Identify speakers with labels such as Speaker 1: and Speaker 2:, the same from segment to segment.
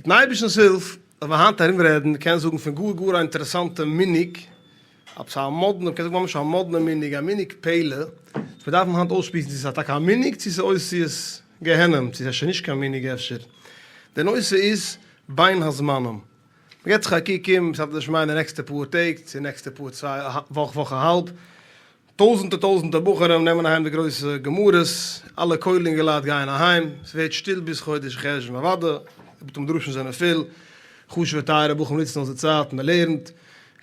Speaker 1: מיטן אייבערשטנ'ס הילף וועלן מיר היינט ארום רעדן, מ'קען זאגן פון גאר גאר א אינטערעסאנטע מנהג, עפעס א מאדנע, מ'קען זאגן ממש א מאדנע מנהג, א מנהג פלא, וואס מיר דארפן היינט אויסשמועסן צו ס'איז טאקע א מנהג צו ס'איז אותיות גיהנום, צו ס'איז שוין נישט קיין מנהג אפשר. די נושא איז בין הזמנים. מ'געט זיך א קוק אום, בסייעתא דשמיא אין די נעקסטע פאר טעג, צו נעקסטע פאר צוויי וואך, וואך א האלב, טויזענטער טויזענטער בחורים נעמען אהיים די גרויסע גמרות, אלע כולל אינגעלייט גייען אהיים, ס'ווערט שטיל ביז חודש חשוון, אוודאי, די בתי מדרשים זענען פול, חשוב'ע טייערע בחורים נוצן אויס די צייט, מען לערנט,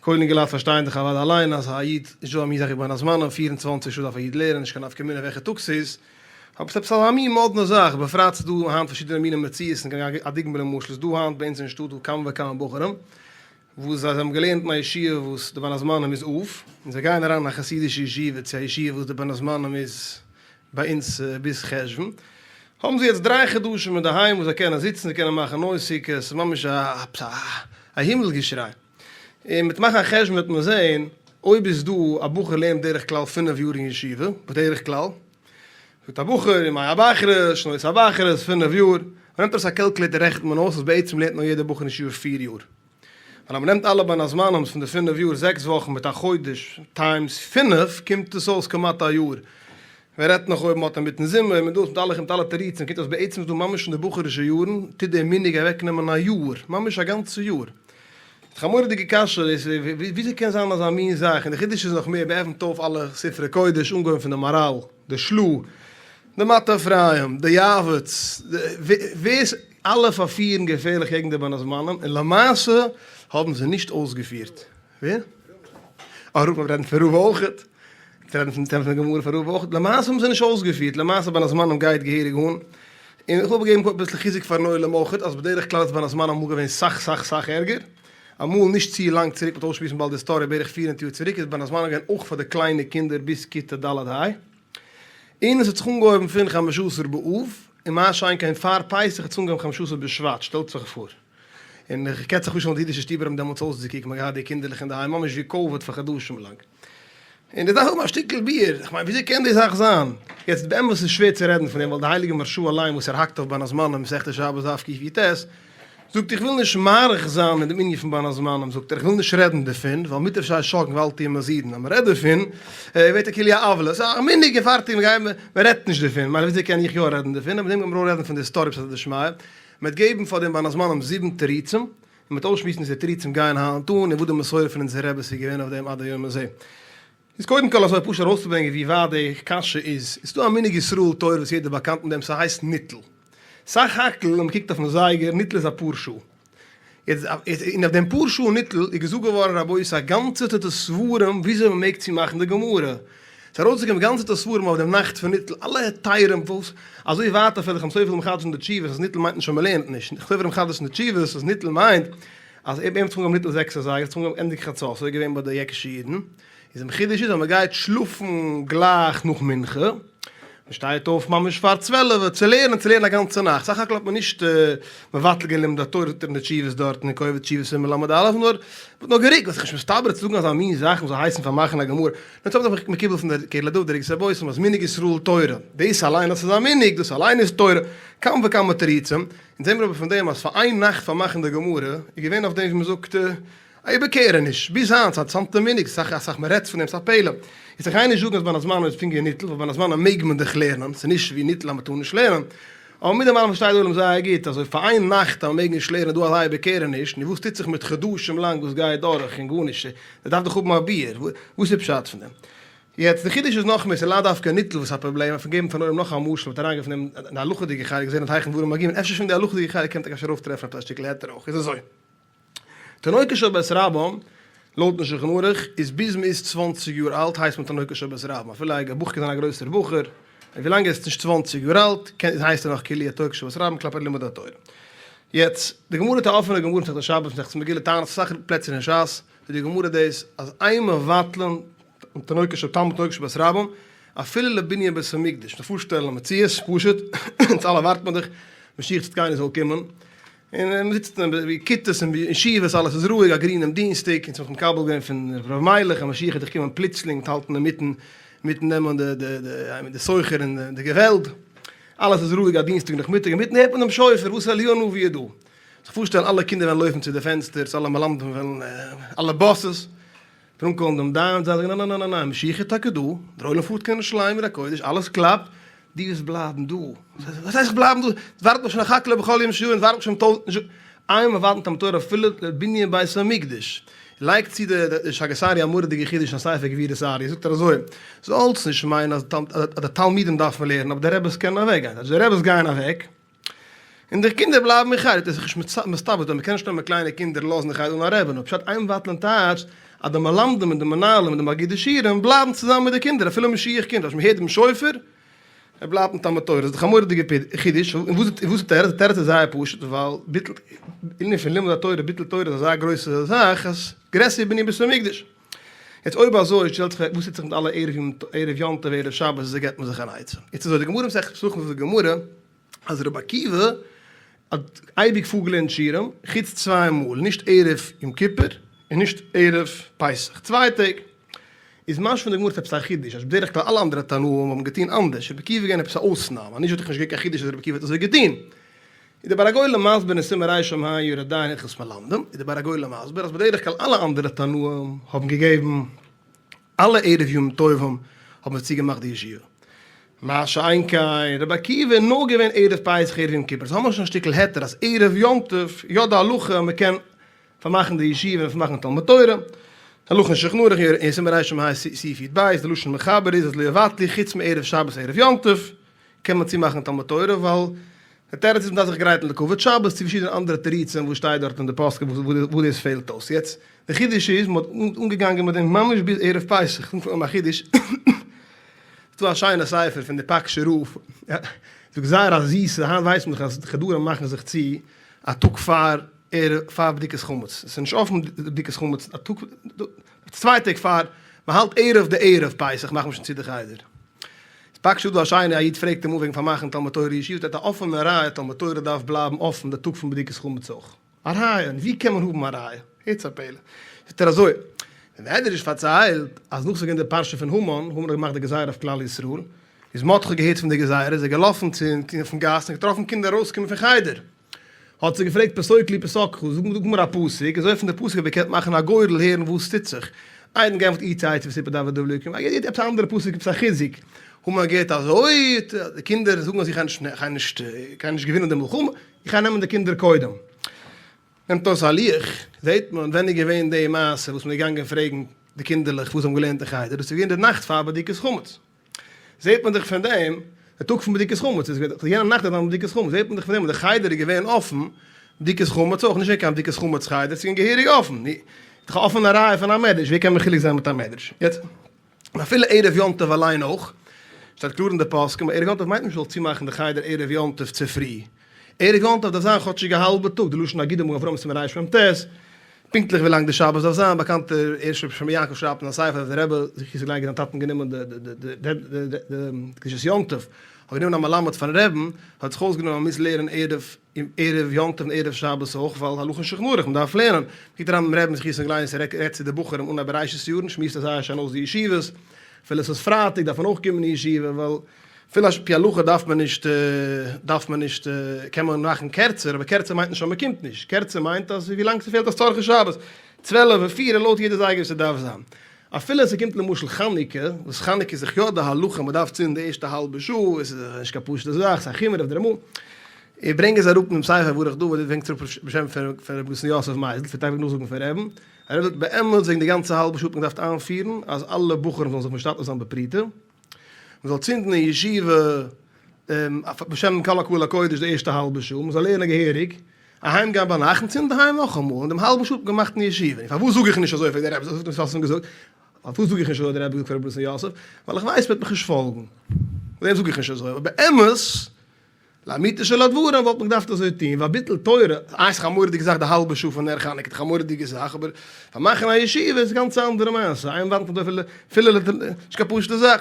Speaker 1: כולל אינגעלייט פארשטייען דאך אוודאי אליין אז א איד, נישט דא א מין זאך ווי בין הזמנים, 24 שעה דארף א איד לערנען, נישט קיין נפקא מינה וועלכע טאג ס'איז, אבער ס'איז עפעס אזא מין מאדנע זאך, בפרט ס'איז דא היינט פארשידענע מיני מציאות'ן, א דוגמא למשל איז דא היינט ביי אונז אין שטאט דא כמה וכמה בחורים, וואס זיי האבן געלערנט אין א ישיבה וואס די בין הזמנים איז אויף, און זיי גייען אריין אין א חסידישע ישיבה צו א ישיבה וואס די בין הזמנים איז ביי אונז ביז חשוון, האבן זיי יעצט דריי חדשים אינדערהיים וואס זיי קענען זיצן, זיי קענען מאכן נוי סוכה, ס'איז ממש א א הימל געשריי. און מיט מאכן א חשבון וועט מען זען, אויב איז דא א בחור לערנט בדרך כלל פינף יאר אין ישיבה, בדרך כלל, זאגט א בחור ימי הבחרות, שנות הבחרות, פינף יאר, מען נעמט ארויס א calculator רעכנט מען אויס אז בעצם לערנט נאר יעדער בחור אין ישיבה פיר יאר. ווייל אז מען נעמט אלע בין הזמנים'ס פון די פינף יאר, זעקס וואכן מיט א חודש, times פינף, קומט עס אויס כמעט א יאר. ווער רעדט נאך אויב מען האט אינמיטן זומער, מיט דאס, מיט אלע מיט אלע תירוצים, קומט אויס בעצם איז דא ממש אין די בחור'ישע יארן, טוט דער מנהג אוועקנעמען א יאר, ממש א גאנצע יאר. איז דאך א מורא'דיגע קשיא דאס, וויאזוי קען זיין אזא מין זאך, און די חידוש איז נאך מער, מען עפנט אויף אלע ספרי קודש, אנגעהויבן פון די מהר"ל, די של"ה, די מטה אפרים, די יעבץ, ווער ס, אלע פארפירן געפערליך קעגן די בין הזמנים, און למעשה האבן זיי נישט אויסגעפירט. ווער? אה, רב, מיר רעדן פון רב אויכעט. מיר רעדן פון די גמרא פון רב אויכעט. למעשה האבן זיי נישט אויסגעפירט, למעשה בין הזמנים גייט געהעריג אן. און איך וויל געבן אביסל חיזוק פארן עולם אויכעט, אז בדרך כלל איז בין הזמנים אמאל געווען סאך סאך סאך ערגער. אמאל נישט צו לאנג צוריק, מ'וועט אויסשמועסן באלד די story, בערך 400 יאר צוריק איז בין הזמנים געווען אויך פאר די קליינע קינדער ביז כיתה ד' ה'. און עס האט זיך אנגעהויבן פון חמשה עשר באב, און מה שאין כן פאר פסח האט עס אנגעהויבן חמשה עשר בשבט, שטעלט זיך פאר. און איך קען זיך פארשטעלן די אידישע שטיבער האבן דעמאלטס אויסגעקוקט, מ'האט געהאט די קינדערלעך אינדערהיים ממש ווי קאוויד פאר חדשים לאנג. און דאס דארף האבן א שטיקל ביאור, איך מיין וויאזוי קען די זאך זיין? יעצט באמת איז שווער צו רעדן פון דעם ווייל די הייליגע מהרש"א אליין וואס ער האקט אויף בין הזמנים מסכת שבת דף קי"ט, זאגט איך וויל נישט מאריך זיין אין דעם ענין פון בין הזמנים, זאגט ער איך וויל נישט רעדן דערפון, ווייל מוטב שיהא שוגג ואל תהיה מזידין, אז מען רעדט דערפון ווערט ער כאילו א עוולה, ס'איז א מנהג און פארטיג, מען רעדט נישט דערפון, מילא וויאזוי קען איך יא רעדן דערפון, אבער דעם גיימיר אויך רעדן פון די story בסייעתא דשמיא, מען וועט געבן פאר דעם בין הזמנים זיבן תירוצים, און מען וועט אויסשמועסן וואס די תירוצים גייען היינט אן, און וואס די מסורה פון אונזערע רעבעס איז געווען אויף דעם עד היום הזה. איז קודם כל אזוי פשוט ארויסצוברענגען ווי ווייט די קשיא איז, איז דא א מנהג ישראל תורה וואס יעדער באקאנט מיט דעם ס'הייסט ניטל. סך הכל ווען מ'קוקט אויפן זייגער ניטל איז אפאר שעה. יעצט און אויף דעם פאר שעה ניטל איז געזאגט געווארן רבותי א גאנצעטע ספרים וויאזוי מ'מעג צומאכן די גמרא. ס'איז ארויסגעקומען גאנצעטע ספרים אויף דעם נאכט פון ניטל אלע היתרים וואס אזוי ווייט אפילו חתם סופר מחדש אין די תשובות אז ניטל מיינט נישט אז מ'לערנט נישט, חתם סופר מחדש אין די תשובות אז ניטל מיינט אז אויב ער האט זיך אנגעהויבן ניטל זעקס אזייגער האט זיך אנגעהויבן ענדיגן חצות אזוי איז געווען ביי די יעקישע אידן. איז דעם חידוש איז אז מען גייט שלאפן גלייך נאך מנחה, מען שטייט אויף ממש פאר צוועלף צו לערנען, צו לערנען א גאנצע נאכט, סך הכל האט מען נישט מבטל געווען לימוד התורה זאגט ער אין די תשובות דארטן אין קובץ תשובות סימן ל"א, נאר מען האט נאר גערוקט, ווייל ס'איז נישט מסתבר צו זאגן אזא מין זאך מען זאל הייסן פארמאכן א גמרא, נאר צו האבן זיך מקובל פון דער קהלה דא, דער ערוגת הבושם אז מנהג ישראל תורה, דאס אליין אז ס'איז א מנהג, דאס אליין איז תורה, כמה וכמה תירוצים, אונז זעמיר אבער פון דעם אז פאר איין נאכט פארמאכן די גמרא איז געווען אויף דעם ווי מען זאגט א איבערקערעניש, ביז היינט, ס'איז א אינטערעסאנטע מנהג, ס'איז אסאך מען רעדט פון דעם, ס'איז א פלא. יעצט איך גיי נישט זאגן אז בין הזמנים איז פונקט ווי ניטל, ווייל בין הזמנים מעג מען דאך לערנען, ס'איז נישט ווי ניטל אז מ'טאר נישט לערנען. אבער מיט דעם אלעם פארשטייט דער עולם זייער גוט אז אויב פאר איין נאכט אז מ'מעג נישט לערנען איז דא אזא איבערקערעניש, נו וואס טוט זיך מיט חדשים לאנג וואס גייט דורך און גארנישט, מ'דארף דאך האבן א ביאור, וואס איז פשט פון דעם? יעצט די חידוש איז נאך מער, ס'איז לאו דווקא ניטל וואס איז א פראבלעם, אפשר געבן פארן עולם נאך א משל, מ'האט אריינגערופן דעם אין די הלכה'דיגע חלק, זעהן עד היכן דברים מגיעים, אפשר שוין די הלכה'דיגע חלק קען מען טאקע אפשר ארויפטרעפן עפעס א שטיקל היתר אויך, איז אזוי. תינוקות של בית רבן, לויטן שולחן ערוך, איז ביז מען איז צוואנציג יאר אלט הייסט מען תינוקות של בית רבן, אפילו א בחור קען זיין א גרויסער בחור, און ווילאנג ער איז נישט צוואנציג יאר אלט קען הייסט ער נאך כאילו א תינוק של בית רבן כלפי לימוד התורה. יעצט, די גמרא האט א אפענע גמרא מסכת שבת, מסכת מגילה, תענית, אסאך פלעצער אין שס, זאגט די גמרא דאס אז אין מבטלין תינוקות של תלמוד תינוקות של בית רבן אפילו לבנין בית המקדש, מ'דארף פארשטעלן א מציאות, פשוט, אונז אלע ווארט מען דאך משיח צדקינו זאל קומען, און מען זיצט אין ווי כיתות און ווי ישיבות אלעס איז רואיג א גרינעם דינסטאג אונז האבן מקבל געווען פון ר' מיילעך אז משיח וועט דאך קומען פלוצלינג מיט האלטן אינמיטן מיטן נעמען די די די די סוחר און די געוועלב אלעס איז רואיג א דינסטאג נאכמיטאג אינמיטן הערט מען דעם שופר וואס אליהו הנביא איז דא. זיך פארשטעלן אלע קינדער וועלן לויפן צו די פענסטערס, אלע מלמדים וועלן, אלע באסעס, וועלן אנקאלן דעם דיין און זיי זאגן ניין ניין ניין ניין, משיח איז טאקע דא, דער עולם פארט קיין ירושלים עיר הקודש, אלעס קלאפט, דו וועסט בלייבן דא. וואס הייסט איך בלייבן דא? ווארט מען שוין אחכה לו בכל יום שיבוא, ווארט מען שוין טויזנט יאר, איינמאל ווארט מען תלמוד תורה אפילו לבנין בית המקדש. לייגט צו די שאגת אריה א מורא'דיגע חידוש אין ספר גבורות אריה, זאגט ער אזוי, זאלסט נישט מיינען אז די תלמידים דארף מען לערנען, אבער די רעבעס קענען אוועק גיין, די רעבעס גייען אוועק, און די קינדער בלייבן אין חדר, איז זיך נישט מסתבר דא, מ'קען נישט נעמען קליינע קינדער און לאזן אין חדר אן א רבי, נאר פשט אין מבטלין טייטשט אז די מלמדים און די מנהלים און די מגידי שיעורים בלייבן צוזאמען מיט די קינדער אפילו משיח קומט, אז מ'הערט דעם שופר, ער בלייבט אין תלמוד תורה, איז דאך א מורא'דיגע חידוש, און וואס איז די תירוץ? די תירוץ איז זייער פשוט, ווייל ביטול, ענין פון לימוד התורה, ביטול תורה איז אזא גרויסע זאך, אז גרעסער ווי בנין בית המקדש. יעצט אויב אזוי שטעלט זיך וואס טוט זיך מיט אלע ערב יום ערב יום טוב ערב שבת וויאזוי געבט מען זיך אן עצה? יעצט אזוי די גמרא מסכת פסחים זאגט די גמרא אז רבי עקיבא האט אייביג פארגעלערנט שיעורים חוץ צוויי מאל נישט ערב יום כיפור און נישט ערב פסח צוויי טעג איז משמע פון די גמרא עפעס א חידוש אז בדרך כלל אלע אנדערע תנאים האבן געטון אנדערש רבי עקיבא איז געווען עפעס א אויסנאם אז נישט וואלט איך נישט געווען קיין חידוש אז רבי עקיבא האט אזוי געטון איז דער בעל הגולה מסביר אין סימן רמ ה יורה דעה אין הלכות מלמדים, איז דער בעל הגולה מסביר אז בדרך כלל אלע אנדערע תנאים האבן געגעבן אלע ערב ימים טובים האבן זיי צוגעמאכט די ישיבה, מה שאין כן רבי עקיבא איז נאר געווען ערב פסח ערב יום כיפור, סאו האבן מיר שוין א שטיקל היתר אז ערב יום טוב יא די הלכה אז מען קען פארמאכן די ישיבה און פארמאכן תלמוד תורה, הלכה אין שולחן ערוך אין סימן רמ ה סעיף יב, די לשון מחבר איז אז לא יבטלו חוץ מערב שבת ערב יום טוב, קען מען צומאכן תלמוד תורה ווייל די תירוץ איז מ'דארף זיך גרייטן לכבוד שבת צו פארשידענע אנדערע תירוצים וואס שטייט דארט אין די פוסקים וואס דאס פעלט אויס. יעצט די חידוש איז מ'האט אנגעגאנגען מיט דעם ממש ביז ערב פסח, אן א חידוש, ס'דא א שיינע ספר פון די פאקשער רב, זאגט זייער א זיסע, היינט ווייסט מען דאך אז חדרים מאכן זיך צו א טאג פאר ערב פאר בדיקת חמץ, ס'איז נישט אפן בדיקת חמץ א טאג, צוויי טעג פאר, מ'האלט ערב די ערב פסח מאכט מען שוין צו די חדר. פאקש דא א שיינע א איד פרעגט אים אן וועגן פארמאכן תלמוד תורה ישיבה האט א אפענע ראיה תלמוד תורה דארף בלייבן אפן די טאג פון בדיקת חמץ אויך א ראיה און ווי קען מען האבן א ראיה הערטס א פלא זאגט ער אזוי דער מדרש פארציילט אז נאך ס'איז געווען די פרשה פון המן המן האט געמאכט די גזירה אויף כלל ישראל איז מרדכי געהערט פון די גזירה איז ער געלאפן צו אויפן גאס און געטראפן קינדער ארויסקומען פון חדר האט זי געפרעגט פסוק לי פסקך, זאג מיר א פסוק, אזוי פון די פסוק האב איך געקענט מאכן א גורל הערן וואס טוט זיך, איינער געענטפערט אי צייט וסיפור דוד דוד אלוקים, א יעדער עפעס א אנדערע פסוק עפעס א חיזוק, האט מען געהערט אזוי, די קינדער זאגן אז איך גיי נישט, איך גיי נישט געווינען די מלחמה, איך גיי נעמען די קינדער קודם. נעמט אויס א לוח, זעט מען ווען איז געווען די מעשה וואס מען איז געגאנגען פרעגן די קינדערלעך וואס זיי האבן געלערנט אין חדר, דאס איז געווען די נאכט פאר בדיקת חמץ. זעט מען דאך פון דעם, די טאג פון בדיקת חמץ איז געווען, יענע נאכט איז געווען בדיקת חמץ, זעט מען דאך פון דעם אז די חדר איז געווען אפן, בדיקת חמץ אויך, נישט געווען קיין בדיקת חמץ חדר, ס'איז געווען געהעריג אפן, נו, איז דאך א אפענע ראיה פון א מדרש, ווער קען מחולק זיין מיט א מדרש? יעצט, און אפילו ערב יום טוב אליין אויך, שטייט קלאר אין די פוסקים, ערב יום טוב מיינט נישט מ'זאל צומאכן די חדר ערב יום טוב צופרי, ערב יום טוב דארף זיין כאטשיג א האלבע טאג, די לשון אגודה מגן אברהם סימן רמ ט, פונקטליך ווי לאנג די שבת דארף זיין, באקאנטער ערשט רבי שלמה יעקב שרייבט אין א ספר אז דער רבי זכותו יגן עלינו זיין טאטן גענומען די קדושת יום טוב, האט גענומען א מלמד פארן רעבן, האט זיך אויסגענומען אז מ'מוז לערנען ערב ערב יום טוב און ערב שבת אויך, ווייל הלכה אין שולחן ערוך מ'דארף לערנען, קוקט אריין דעם רעבן זכותו יגן עלינו רעדט צו די בחורים אנהייב בראשית יארן, שמועסט ער זייער שיין אויס די ישיבות, אפילו עס איז פרייטאג דארף מען אויך קומען אין ישיבה, ווייל אפילו על פי הלכה דארף מען נישט, דארף מען נישט, קען מען מאכן קערצער, אבער קערצער מיינט נישט אז מען קומט נישט, קערצער מיינט אז ווי לאנג ס'פעלט אויס צרכי שבת, צוועלף און פיר און לויט יעדע זייגער ווי ס'דארף זיין. אפילו ס'קומט למשל חנוכה, וואס חנוכה איז דאך יא די הלכה מ'דארף צינדן די ערשטע האלבע שעה, עס איז נישט קיין פשוטע זאך, ס'איז א חומרא אויף די רמא, איך ברענג עס אראפ אינעם ספר ברוך דוד, ער ברענגט עס אראפ בשם פון רבי נתן יוסף מייזעלס, פלעגט אייביג נאכזאגן פון רעבן, ער זאגט באמת וועגן די גאנצע האלבע שעה האט מען געדארפט איינפירן אז אלע בחורים זאלן זיך משתתף זיין בפרוטה, מען זאל צינדן אין ישיבה בשם כל הקהל הקודש די ערשטע האלבע שעה, מען זאל לערנען געהעריג, אהיים גיין ביינאכט און צינדן אהיים נאכאמאל, און דעם האלבן שעה האט מען געמאכט אין ישיבה, און פארוואס זאג איך נישט אזוי פרעגט דער רבי, אזוי האט מען געזאגט, פארוואס זאג איך נישט אזוי האט דער רבי געזאגט פאר רבי נתן יוסף, ווייל איך ווייס מען וועט מיך נישט פאלגן, פאר דעם זאג איך נישט אזוי, אבער באמת לאמיתו של הדברים וואלט מען געדארפט אזוי טון, ווייל ביטול תורה, איי ס'איז א מורא'דיגע זאך די האלבע שעה פון נר חנוכה איז דאך א מורא'דיגע זאך, אבער פארמאכן א ישיבה איז גאנץ א אנדערע מעשה, איין וואנט פון די פילע נישט קיין פשוטע זאך.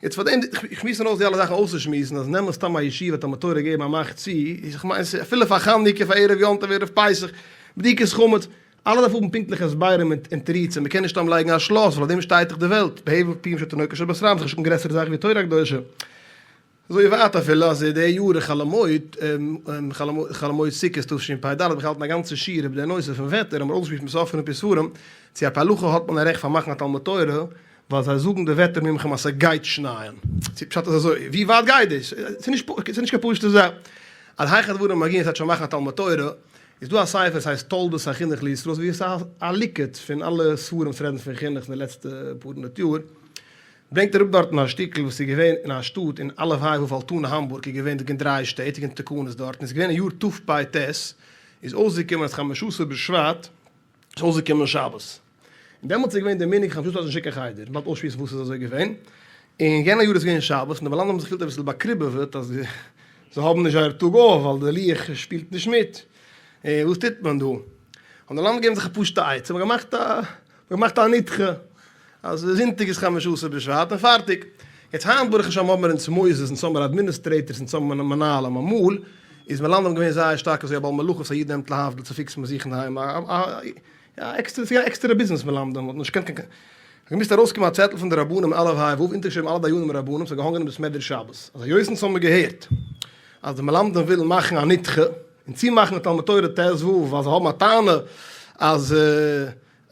Speaker 1: יעצט פאר דעם, איך שמועס נאר אויס די אלע זאכן אויסצושמועסן אז נעמען סתם א ישיבה תלמוד תורה געבן א מאך צו, איך מיין ס'איז אפילו פאר חנוכה פאר ערב יום טוב ערב פסח, בדיקת חמץ, אלע דארף האבן פונקטליכע הסברים און תירוצים, מ'קען נישט סתם לייגן א שלאס ווייל אויף דעם שטייט דאך די וועלט, בהבל פיהם של תינוקות של בית רבן, ס'איז נישט קיין גרעסערע זאך ווי תורה הקדושה. אזוי ווייט אפילו אז די יאר חול המועד, חול המועד סוכות תשפ ד, האב איך געהאלטן א גאנצע שיעור איבער די נושא פון וועטער, האבן מיר אויסגעשמועסט מיט סופרים און ספרים, צו ע פ הלכה האט מען א רעכט פארמאכן א תלמוד תורה, ווייל זיי זאגן די וועטער מומחים אז ס'גייט שנייען. צו פשט איז אזוי, ווי ווייט גייט דאס? ס'איז נישט קיין פשוטע זאך. עד היכן הדברים מגיעים ס'הייסט שוין מאכן א תלמוד תורה, איז דא א ספר ס'הייסט תולדות החינוך לישראל ווי עס איז א ליקוט פון אלע ספרים וואס רעדן פון חינוך אין די לעצטע פאר הונדערט יאר, ברענגט ער אפ דארטן א שטיקל וואס איז געווען אין א שטאט אין א' ה' ו' אלטונא האמבורג איז געווען דא דריי שטעט איז געווען תקנות דארטן איז געווען אין יאר תפ ט איז אויסגעקומען אז חמשה עשר בשבט איז אויסגעקומען שבת און דעמאלטס איז געווען די מנהג חמשה עשר נישט קיין חדר מ'דארף אויסשמועסן וואס איז אזוי געווען און יענע יאר איז געווען שבת און די מלמדים האבן זיך געפילט אביסל באקריבעוועט אז זיי האבן נישט זייער טאג off ווייל די לוח שפילט נישט מיט און וואס טוט מען דא האבן די מלמדים געגעבן זיך א פשוטע עצה מ'האט געמאכט א מ'האט געמאכט א נדחה אז זונטאג איז חמשה עשר בשבט און פארטיג. יעצט היינט ברוך השם האבן מיר אונז מוסדות, אונז האבן מיר administrators, אונז האבן מיר מנהלים, אמאל איז מלמדים געווען זייער שטארק אזוי א בעל מלאכה וואס א איד נעמט להבדיל צו פיקסן ביי זיך אינדערהיים א עקסטערע ס'איז געווען א עקסטערע ביזנעס מלמדים מ'האט נישט געקענט קיין געמוזט ארויסקומען א צעטל פון די רבנים א' ה' ו' אונטערגעשריבן אלע דיינים און רבנים ס'האט געהאנגען אין בית מדרש שבת אז היות אונז האבן מיר געהערט אז די מלמדים ווילן מאכן א נדחה און צומאכן די תלמוד תורה ט ו ווייל זיי האבן א טענה אז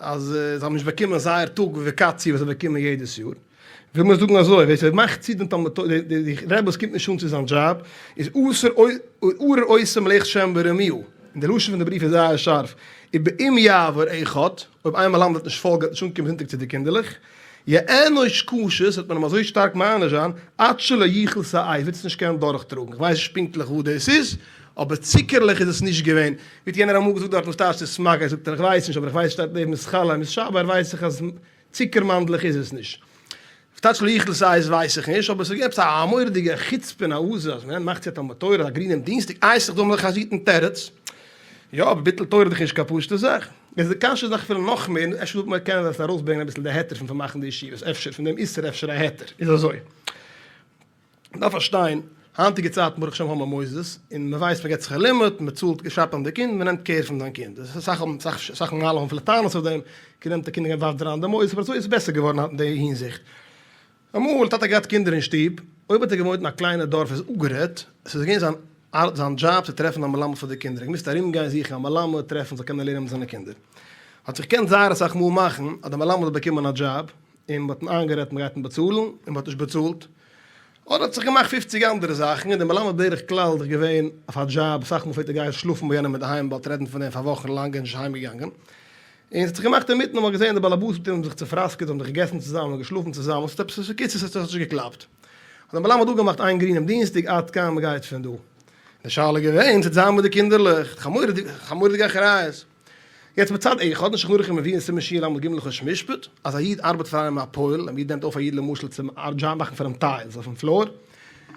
Speaker 1: אז זיי האבן נישט באקומען זייער טאג וואקאציע וואס זיי באקומען יעדעס יאר, וויל מען זאגן אזוי, ווער ס'מאכט צו דעם תלמוד תורה, די רבי וואס קומט נישט אן צו זיין דזשאב, איז אסור ארור עושה מלאכת שם ברמי', און די לשון פון די בריוו איז זייער שארף, ובאם יעבור אחד, אויב איין מלמד וועט נישט פאלגן וועט נישט אנקומען זונטאג צו די קינדערלעך, יענוש קשות, וועט מען אים אזוי שטארק מעניש זיין, עד שלא יוכל שאת, וועט עס נישט קענען דורכטראגן, איך ווייס נישט פונקטליך וואס דאס איז, אבער צוקערלעך איז עס נישט געווען, ווי האט יענער אמאל געזאגט דארט וואס טייטש עס סמאק, זאגט ער איך ווייס נישט אבער איך ווייס שטייט נעבן סכלה און מסשבר ווייס איך אז צוקער מאנדלעך איז עס נישט. וואס טייטש לא יכלו שאת ווייס איך נישט אבער עס איז געווען עפעס א מורא'דיגע חוצפה און א עזה אז מען מאכט צו א תלמוד תורה א גרינעם דינסטאג איי ס'איז דא אמאל א גוטן תירוץ יא אבער ביטול תורה איז דאך נישט קיין פשוטע זאך. איז די קשיא איז נאך אפילו נאך מער אפשר וואלט מען קענען עס ארויסברענגען אביסל די היתר פון פארמאכן די ישיבות אפשר פון דעם איסור אפשר א היתר איז אזוי. מ'דארף פארשטיין, היינטיגע צייטן ברוך השם האבן מיר מוסדות, און מ'ווייסט מ'געט שכר לימוד, מ'צאלט געשאפט אן די קינד, מ'נעמט care פון דיין קינד. אסאך האבן, אסאך מנהלים האבן אפילו טענות אויף דעם, קינד נעמט א קינד און ווארפט אריין די מוסד, אבער אזוי איז עס בעסער געווארן היינט אין די הינזיכט. אמאל האט טאטע געהאט קינדער אין שטוב, אויב האט ער געוואוינט אין א קליינע דארף איז אפגערעדט, עס איז געווען זיין זיין דזשאב צו טרעפן א מלמד פאר די קינדער, ער האט געמוזט ארום גיין זוכן א מלמד, טרעפן זאל קענען לערנען מיט זיינע קינדער. האט זיך געקענט זייער אסאך מאל מאכן אז די מלמד האט באקומען א דזשאב, און מ'האט אים איינגערעדט מ'גייט אים באצאלן, און מ'האט נישט באצאלט. אדער האט זיך געמאכט פופציג אנדערע זאכן, און דער מלמד בדרך כלל איז דאך געווען אויף א דזשאב, אסאך מאל פלעגט ער גיין שלאפן ביי יענעם אינדערהיים באלד רעדן פון דעם פאר וואכן לאנג און נישט אהיים געגאנגען. און ס'האט זיך געמאכט אינמיטן האט מען געזען די באלעבאס מיט אים האבן זיך צופראסקעט, זיי האבן זיך געגעסן צוזאמען און געשלאפן צוזאמען, ס'האט עפעס, בקיצור ס'האט נישט געקלאפט. האט דער מלמד אפגעמאכט איין גרינעם דינסטאג עד כאן מ'גייט פון דא. די שאלה איז געווען צו זיין מיט די קינדערלעך, חמור'דיגע אחריות. יעצט מצד אחד, אין שולחן ערוך מביא אין סימן ש ל ג הלכות משפט, אז א איד ארבעט פאר איינעם א פועל, א איד נעמט אויף א איד למשל צום דזשאב מאכן פאר אים tiles אויפן floor,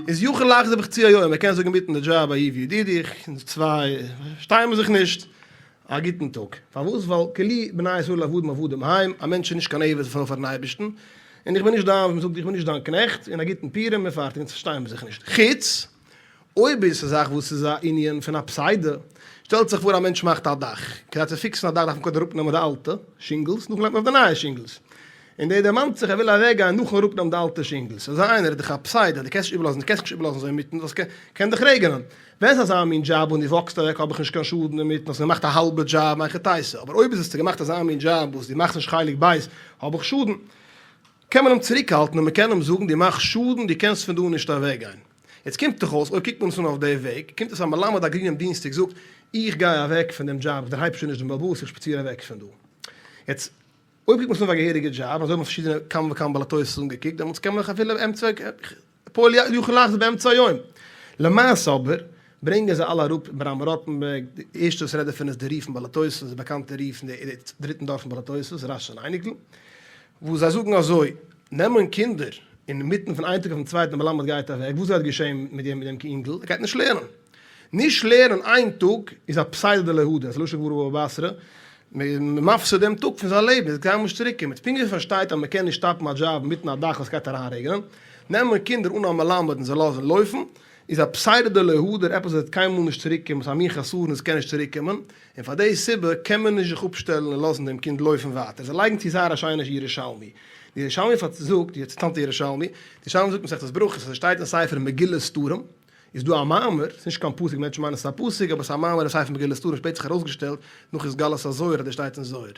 Speaker 1: איז יכול לחזור בחצי היום, ער קען זאגן אינמיטן די דזשאב אהיב ידידי, אונז צוויי שטייען מיר זיך נישט, א גוטן טאג. פארוואס? ווייל כי לי בני ישראל עבדים עבדים הם, א מענטש איז נישט קיין עבד פאר פארן אייבערשטן, און איך בין נישט דיין, ווי מ'זאגט איך בין נישט דיין קנעכט, און א גוטן פורים און פארטיג, אונז פארשטייען מיר זיך נישט. חוץ אויב איז עס א זאך וואס איז א ענין פון א פסידה, שטעלט זיך פאר א מענטש מאכט א דאך, כדי צו פיקסן א דאך דארף מען קודם אראפנעמען די אלטע shingles, נאכדעם לייגט מען אויף די נייע shingles. און דער דערמאנט זיך ער וויל אוועקגיין נאכן אראפנעמען די אלטע shingles. אזא איינער איז דאך א פסידה, דו קענסט נישט איבערלאזן, דו קענסט נישט איבערלאזן אזוי אינמיטן, ווייל ס'קען דיך רעגענען. ווען ס'איז אזא מין דזשאב און דו walk סט אוועק האב איך נישט קיין שאדן אינמיטן, האסט געמאכט א האלבע דזשאב, מהיכי תיתי. אבער אויב איז עס געמאכט אזא מין דזשאב וואס דו מאכסט נישט חלק ב' האב איך שאדן. קען מען אים צוריקהאלטן און מ'קען אים זאגן דו מאכסט שאדן, דו קענסט פון דא נישט אוועקגיין. יעצט קומט דאך אויס, אויב קוקט מען עס אן אויף די וועג, קומט עס א מלמד א גרינעם דינסטאג זאגט, איך גיי אוועק פון דעם דזשאב, איך דערהייב שוין נישט דעם בעל הבית, איך שפאציר אוועק פון דא. יעצט, אויב קוקט מען עס אן אויף א געהעריגע דזשאב, אזוי האבן פארשידענע כמה וכמה בעלי תוספות אנגעקוקט, דעמאלטס קען מען דאך אפילו אמצע, פועל יכול לחזור באמצע היום. למעשה אבער, ברענגען זיי אלע אראפ ברם ראטענבערג, די ערשטע וואס רעדט דערפון איז די רי פון בעלי תוספות, די באקאנטע רי פון די דריטן דור פון בעלי תוספות, רש ש אן אייניקל, וואס זיי זאגן אזוי, נעמען קינדער אינמיטן פון איין טאג אויפן צווייטן די מלמד גייט אוועק, וואס גייט געשען מיט דעם מיט דעם אינגל? ער גייט נישט לערנען. נישט לערנען איין טאג איז א פסידא דלא הדר, ס'איז לשון גמרא בבא בתרא, מ'מפסיד דעם טאג פון זיין לעבן, ער גייט קיינמאל נישט צוריק קומען. פונקט ווי מ'פארשטייט אז מ'קען נישט stop ן א דזשאב אינמיטן א דאך וואס גייט אריינרעגענען, נעמען קינדער אן א מלמד און זיי לאזן לויפן, איז א פסידא דלא הדר, עפעס וואס וועט קיינמאל נישט צוריק קומען, ס'איז א מין חסרון וואס קען נישט צוריק קומען, און פאר די סיבה קען מען נישט זיך אפשטעלן און לאזן דעם קינד לויפן ווייטער. זיי לייגן צו זייער א שיינע ירושלמי. די ירושלמי זאגט, יעצט טאנצט די ירושלמי, די ירושלמי זאגט מסכת ברכות אז עס שטייט אין ספר מגילת סתרים, איז דא א מאמר, ס'איז נישט קיין פסוק, מענטשן מיינען ס'איז א פסוק, אבער ס'איז א מאמר אין ספר מגילת סתרים, שפעטער זיך ארויסגעשטעלט נאך התגלות הזוהר אז דאס שטייט אין זוהר.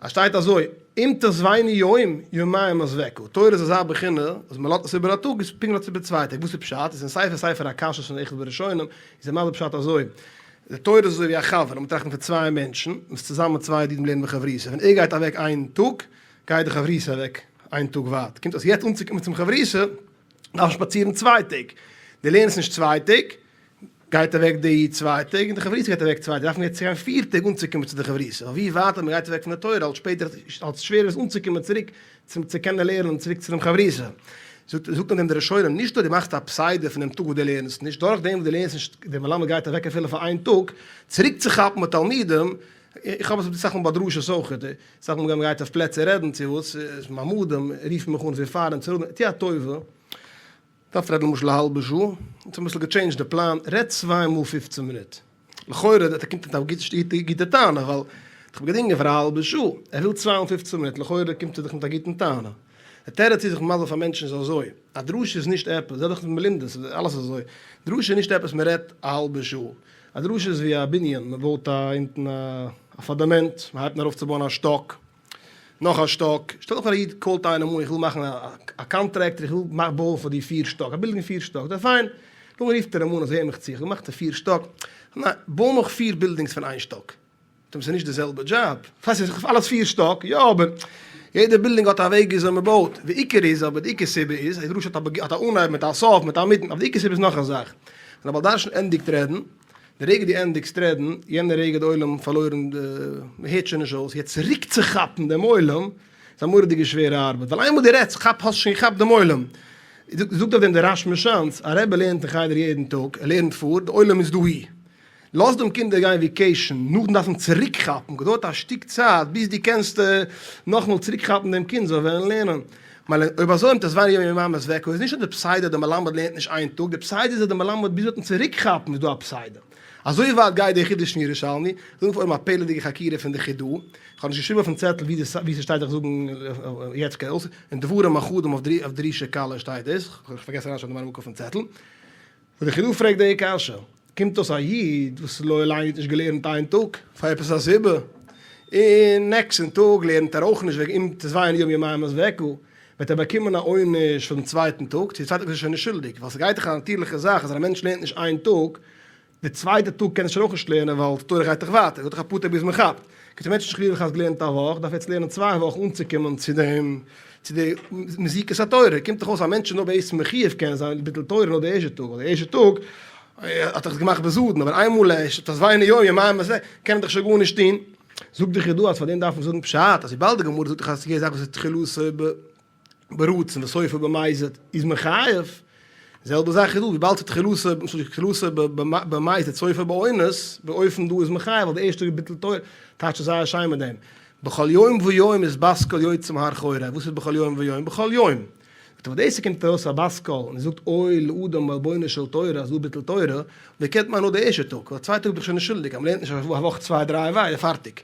Speaker 1: אז שטייט אזוי, אם תעזבני יום, יומיים אעזבך, תורה איז אזא בחינה אז מען לאזט עס איבער א טאג איז פונקט לאזט עס איבער צוויי טעג, וואס איז פשט? איז אין ספר ספר הקשיות פון אחד בראשונים איז ער מסביר פשט אזוי, די תורה איז אזוי ווי א חבר, לאמיר טראכטן פון צוויי מענטשן, מען איז צוזאמען צוויי ידידים לערנען בחברותא, ווען ער גייט אוועק איין טאג, גייט די חברותא אוועק איין טאג ווייט, קומט אויס יעצט אנצוקומען צום חברותא, דארף מען שפאצירן צוויי טעג, דו לערנסט נישט צוויי טעג, גייט אוועק די איד צוויי טעג און די חברותא גייט אוועק צוויי טעג, דארף מען יעצט גיין פיר טעג אנצוקומען צו די חברותא, ווייל ווי ווייטער מען גייט אוועק פון די תורה אלץ שפעטער אלץ שווערער איז אנצוקומען צוריק צום צו קענען לערנען צוריק צו דעם חברותא. זאגט זאגט אן דעם די ראשונים, נישט נאר דו מאכסט א פסיידא פון דעם טאג וואס דו לערנסט נישט, דורך דעם וואס דו לערנסט נישט, דער מלמד גייט אוועק אפילו פאר איין טאג, צוריק צו כאפן מיט תלמידים, איך האב עס אסאך מאל ביי דרשות אויך, אסאך מאל ווען מען גייט אויף פלעצער רעדן צו וואס, מעמדים, רופן מיך אן זיי פארן צו רעדן, טו א טובה, דארף רעדן למשל א האלבע שעה, אונז האבן אביסל געטשעינדזשט די פלאן, רעד צוויי מאל פופצן מינוט. לכאורה דער קומט מיט א גוטע טענה, ווייל איך האב געדינגען פאר א האלבע שעה, ער וויל צוויי מאל פופצן מינוט, לכאורה קומט ער דאך מיט א גוטן טענה. די תירוץ איז זיך מסביר פאר מענטשן איז אזוי, א דרשה איז נישט עפעס, זיי דאך מלומדות, אלעס איז אזוי, דרשה איז נישט עפעס מען רעדט א האלבע שעה, א דרשה איז ווי א בנין, מען בויט א אונטן א פאדאמענט, מען הייבט אן ארויף צו בויען א שטאק, נאך א שטאק, שטעל דיך פאר א איד call ט איינעם אן איך וויל מאכן א contractor איך וויל בויען פאר דיר פיר שטאק, א בילדינג פיר שטאק, זאגט ער פיין, דאן רופט ער אים אן אז הער מיך צו איך האב געמאכט א פיר שטאק, ניין בוי נאך פיר בילדינגס פון איין שטאק, זאגט אים ס'איז נישט די זעלבע דזשאב, פארשטייסט ס'איז אלעס פיר שטאק, יא אבער יעדע בילדינג האט א וועג וויאזוי מ'בויט, די עיקר איז אבער די עיקר סיבה איז, א דרשה האט א אנהייב מיט א סוף מיט א מיטן, אבער די עיקר סיבה איז נאך א זאך, ווען א בעל דרשן ענדיגט רעדן, די רגע דו ענדיגסט רעדן, יענע רגע האט די עולם פארלוירן די, מען הערט שוין נישט אויס, יעצט צוריק צו כאפן דעם עולם איז א מורא'דיגע שווערע ארבעט, ווייל איינמאל דו רעדסט כאפ האסט שוין געכאפט דעם עולם. זאגט אויף דעם דער רש משאנץ, א רבי לערנט אין חדר יעדן טאג, ער לערנט פאר, די עולם איז דאהי. לאז דעם קינדער גיין vacation, נאכדעם דארף מען צוריק כאפן, געדויערט א שטיק צייט ביז דו קענסט נאכאמאל צוריק כאפן דעם קינד זאל וועלן לערנען. מילא אויב אזוי אם תעזבני יום יומיים אעזבך איז נישט אז די פסיידא די מלמד לערנט נישט איין טאג, די פסיידא איז אז די מלמד ביז וועט אים צוריק כאפן איז דא א פסיידא. אזוי ווייט גייט די חידוש פון ירושלמי, זאגן פאר אויבן א פלא'דיגע חקירה פון די חידא, איך האב נישט געשריבן אויפן צעטל ווי ס'שטייט איך זאגן יעצט קען אויס, אין דברים אחדים אויף דרישה קלה שטייט דאס, כ'האב פארגעסן אריינשרייבן די מראה מקום אויפן צעטל. וואס די חידא פרעגט די קשיא, קומט אויס א איד וואס לא עלינו האט נישט געלערנט איין טאג פאר עפעס א סיבה, און נעקסטן טאג לערנט ער אויך נישט וועגן אם תעזבני יום יומיים אעזבך, וועט ער באקומען א עונש פאר דעם צווייטן טאג, צו די צווייטע טאג איז ער שוין נישט שולדיג, ווייל ס'גייט דאך א נאטירליכע זאך אז ווען א מענטש לערנט נישט איין טאג, די צווייטע טאג קען ער שוין אויך נישט לערנען ווייל די תורה גייט דאך ווייטער, ס'דויערט דאך אפאר טעג ביז מען כאפט. קען א מענטש נישט חלילה וחס געלערנט א וואך, דארף ער יעצט לערנען צוויי וואכן אנצוקומען צו דעם צו די מזיקת התורה, קומט דאך אויס א מענטש איז נאר בעצם מחיוב קען זיין ביטול תורה נאר די ערשטע טאג, ווייל די ערשטע טאג האט ער עס געמאכט בזדון, אבער איינמאל ער איז תעזבני יום יומיים הזה קען ער דאך שוין גארנישט טון. זאגט די חידא אז פאר דעם דארף מען זאגן פשט אז וויבאלד די גמרא זאגט דאך אז יעדע זאך וואס איז תחילתו ברצון וסופו במזיד איז מחייב, די זעלבע זאך איז דא, וויבאלד ס'איז תחילתו במזיד סופו באונס, באופן דא איז מחייב ווייל די ערשטע ביטול תורה טייטשט עס זייער שיין מיט דעם, בכל יום ויום איז בת קול יוצא מהר חורב, וואס איז בכל יום ויום? בכל יום! זאגט ער ווייל דאס ס'קומט ארויס א בת קול און זאגט אוי לאדם מעלבונו של תורה אז דא ביטול תורה, ווער קענט מיין נאר די ערשטע טאג, ווייל צווייטע טאג בין איך שוין נישט שולדיג, אז מ'לערנט נישט א וואך צוויי דריי וויי פארטיג.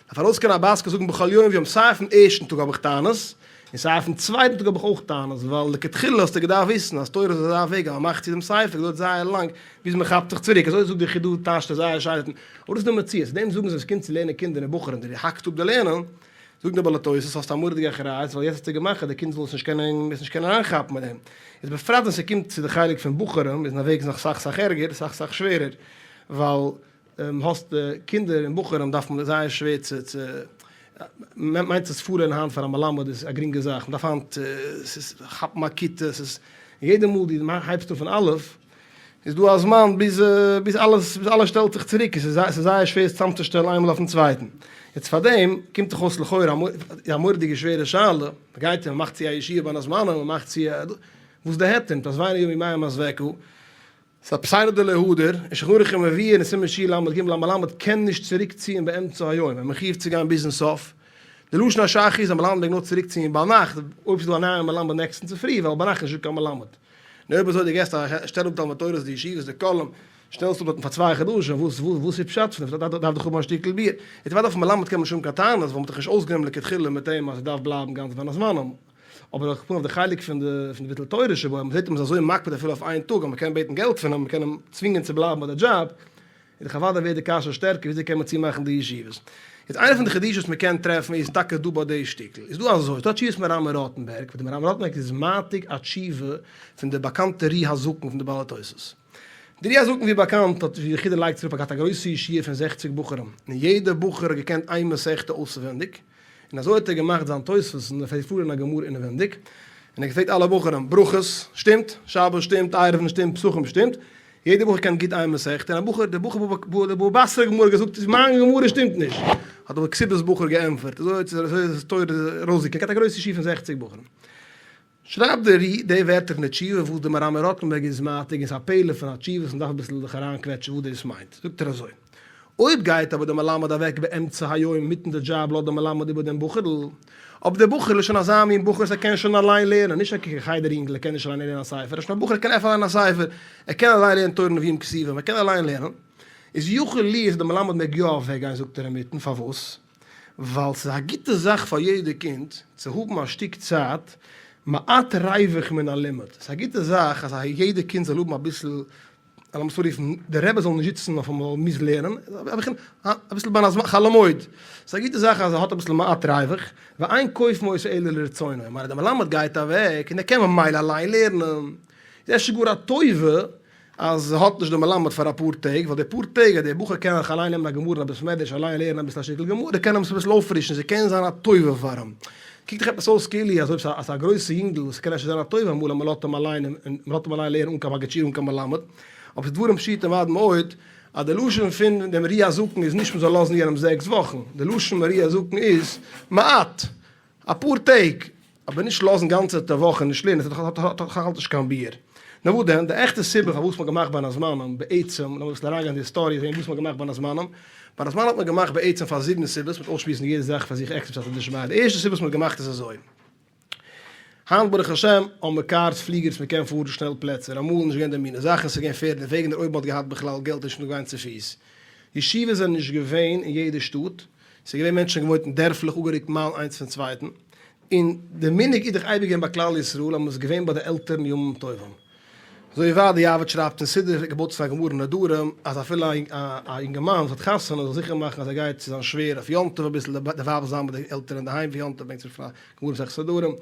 Speaker 1: דארף ארויסקומען א בת קול זאגן בכל יום ויום סיי אויפן ערשטן טאג האב איך טענות, און סיי אויפן צווייטן טאג האב איך אויך טענות, ווייל לכתחילה האסטו געדארפט וויסן אז תורה איז אזא וועג אז מען מאכט צו דעם ספר געדויערט זייער לאנג ביז מען כאפט זיך צוריק, אזוי זאגט דער חידא טייטשט ער זייער שיין, אבער דאס איז די מציאות, צו דעם זאגן זיי ווען ס'קומט צו לערנען קינדער און בחורים דו האקסט אפ די לערנען, זאגט דער בעל התוס' האסט א מורא'דיגע אחריות ווייל יעצט האסטו געמאכט אז די קינד זאל עס נישט קענען עס נישט קענען אריינכאפן מיט דעם, איז בפרט ווען ס'קומט צו די חלק פון בחורים איז אין א וועג נאך סאך סאך ערגער, סאך סאך שווערער, ווייל האסט קינדער און בחורים דארף מען זייער שווער צו צו מיינט עס פארלערנען היינט פאר א מלמד איז א גרינגע זאך מ'דארף היינט ס'איז כאפן א כיתה ס'איז יעדע מאל דו הייבסט אן פון אלף איז דא א זמן ביז ביז אלעס ביז אלעס שטעלט זיך צוריק עס איז זייער שווער עס צאמצושטעלן איינמאל אויפן צווייטן יעצט פארדעם קומט דאך אויס לכאורה א מורא'דיגע שווערע שאלה מ'גייט און מ'מאכט צו א ישיבה בין הזמנים מ'מאכט צו א וואס די היתר תעזבני יום יומיים אעזבך ס'איז א פסיידא דלא הדר, און שולחן ערוך און מביא אין סימן ש ל ג א מלמד קען נישט צוריק ציען באמצע היום, ער איז מחיוב צו גיין ביזן סוף. די לשון הש"ך איז א מלמד מעג נאר צוריק ציען ביינאכט, אויב ס'איז דא א נייע מלמד נעקסטן צופרי, ווייל ביינאכט איז נישטא קיין מלמד. נו אויב אזוי דו געסט א שטעל אפ תלמוד תורה'ס די ישיבות די כוללים. שטעלסט אפ דארטן פאר צוויי חדשים, וואס וואס איז פשט פון דעם? דארף דאך האבן א שטיקל ביאור. יעצט אוודאי אויפן מלמד קען מען נישט האבן קיין טענות, ווייל מ'האט דאך נישט אויסגענומען לכתחילה מיט אים אז ער דארף בלייבן גאנץ בין הזמנים. אבער על כל פנים אויף די חלק פון די פון די ביטול תורה שבו, אז מ'זעט אים איז אזוי מקפיד אפילו אויף איין טאג אז מ'קען בעטן געלט פון אים, מ'קען אים צווינגען צו בלייבן ביי די דזשאב, איז דאך אוודאי ווערט די קשיא שטערקער, וויאזוי קען מען צומאכן די ישיבות? יעצט איינע פון די חידושים וואס מ'קען טרעפן איז טאקע דא ביי די שטיקל, איז דא אזוי, ס'דא א תשובת מהר"ם מרוטנבערג, וואס די מהר"ם מרוטנבערג איז מעתיק א תשובה פון די באקאנטע ר"י הזקן פון די בעלי תוס'. די ר"י הזקן ווי באקאנט האט ווי די חידא לייגט צו אראפ געהאט א גרויסע ישיבה פון זעכציג בחורים, און יעדע בחור האט געקענט איין מסכתא אויסווענדיג, און אזוי האט ער געמאכט זיין תוספות און ער פלעגט פארלערנען א גמרא אינעווענדיג, און ער האט געפרעגט אלע בחורים, ברכות שטימט? שבת שטימט? עירובין שטימט? פסחים שטימט? יעדער בחור קען גוט איין מסכתא, און א בחור, דער בחור בא בא בתרא גמרא האט געזאגט מיין גמרא שטימט נישט, האט דער כתובת בחור געענטפערט, אזוי האט אזוי איז תורה ארויסגעקומען, געהאט א גרויסע ישיבה פון זעכציג בחורים. שרייבט דער רי די ווערטער פון די תשובה וואס דער מהר"ם מרוטנבערג איז מעתיק און ס'איז א פלא פון א תשובה וואס מ'דארף אביסל זיך אריינקוועטשן וואס דאס מיינט, זאגט ער אזוי, אויב גייט אבער דער מלמד אוועק באמצע היום אינמיטן די דזשאב לאזט דער מלמד איבער דעם בחור'ל, אבער דער בחור'ל איז שוין אזא מין בחור אז ער קען שוין אליין לערנען, נישט א חדר אינגל ער קען נישט אליין לערנען א ספר, ער איז שוין א בחור ער קען עפענען א ספר, ער קען אליין לערנען תורה נביאים כתובים, ער קען אליין לערנען, איז יכול להיות אז דער מלמד מעג יא אוועקגיין זאגט ער אינמיטן, פארוואס? ווייל ס'איז א גוטע זאך פאר יעדע קינד צו האבן א שטיק צייט מעט ריווח מן הלימוד, ס'איז א גוטע זאך אז יעדע קינד זאל האבן אביסל, לאמיר עס אנרופן, דער רבי זאל נישט זיצן אויף אים זאל מוזן לערנען, אביסל בין הזמן, חול המועד, ס'איז א גוטע זאך אז ער האט אביסל מעט ריווח, ואין כופין אותו אלא לרצונו, כלומר דער מלמד גייט אוועק און ער קען ממילא אליין לערנען, איז אפשר גאר א טובה אז האט נישט די מלמד פאר אפאר טעג, ווייל די פאר טעג אז דער בחור קען זיך אליין נעמען א גמרא אין א בית מדרש אליין לערנען אביסל א שטיקל גמרא קען אים עס אביסל אויפפרישן ס'קען זיין א טובה פאר אים. קוקט דיך עפעס אויס כאילו אז אויב ס'איז א גרויסע יונגל וואס קען אפשר זיין א טובה אמאל אז מ'לאזט אים אליין און מ'לאזט אים אליין לערנען אן קיין מגיד שיעור אן קיין מלמד, אבער ס'איז דברים פשוטים עד מאוד אז די לשון פון דעם ר"י הזקן איז נישט מ'זאל לאזן יענעם זעקס וואכן, די לשון מהר"י הזקן איז מעט, אפאר טעג, אבער נישט לאזן גאנצעטע וואכן נישט לערנען, עס האט דאך האלט נישט קיין ביאור. נאר וואס דען, די עכטע סיבה פארוואס מ'האט געמאכט בין הזמנים בעצם, לאמיר אביסל אריינגיין אין די היסטאריע זען וואס מ'האט געמאכט בין הזמנים, בין הזמנים האט מען געמאכט בעצם פאר זיבן סיבות, מ'וועט אויסשמועסן יעדע זאך פאר זיך עקסטער בסייעתא דשמיא, די ערשטע סיבה וואס מ'האט געמאכט איז אזוי, היינט ברוך השם האבן מיר cars, פליגערס, מ'קען פארן שנעל פלעצער, אמאל איז נישט געווען די מינע זאכן, ס'איז געווען פערד און וועגן, אויב מ'האט געהאט בכלל געלט איז נישט געווען צופיס. ישיבות זענען נישט געווען אין יעדע שטאט, ס'איז געווען מענטשן געוואוינט אין דערפלעך אפגערוקט מיילן איינס פון צווייטן, און די מנהג איז דאך אייביג געווען ביי כלל ישראל אז מ'איז געווען ביי די עלטערן ימים טובים. אזוי ווי די יעבץ שרייבט אין סידור געבויט אויף א גמרא אין נדרים אז אפילו א אינגערמאן וואס האט חתונה זאל זיכער מאכן אז ער גייט צו זיין שווער אויף יום טוב אביסל, די ווייב זאל זיין ביי די עלטערן אינדערהיים פון יום טוב, ברענגט זיך פון א גמרא מסכת נדרים.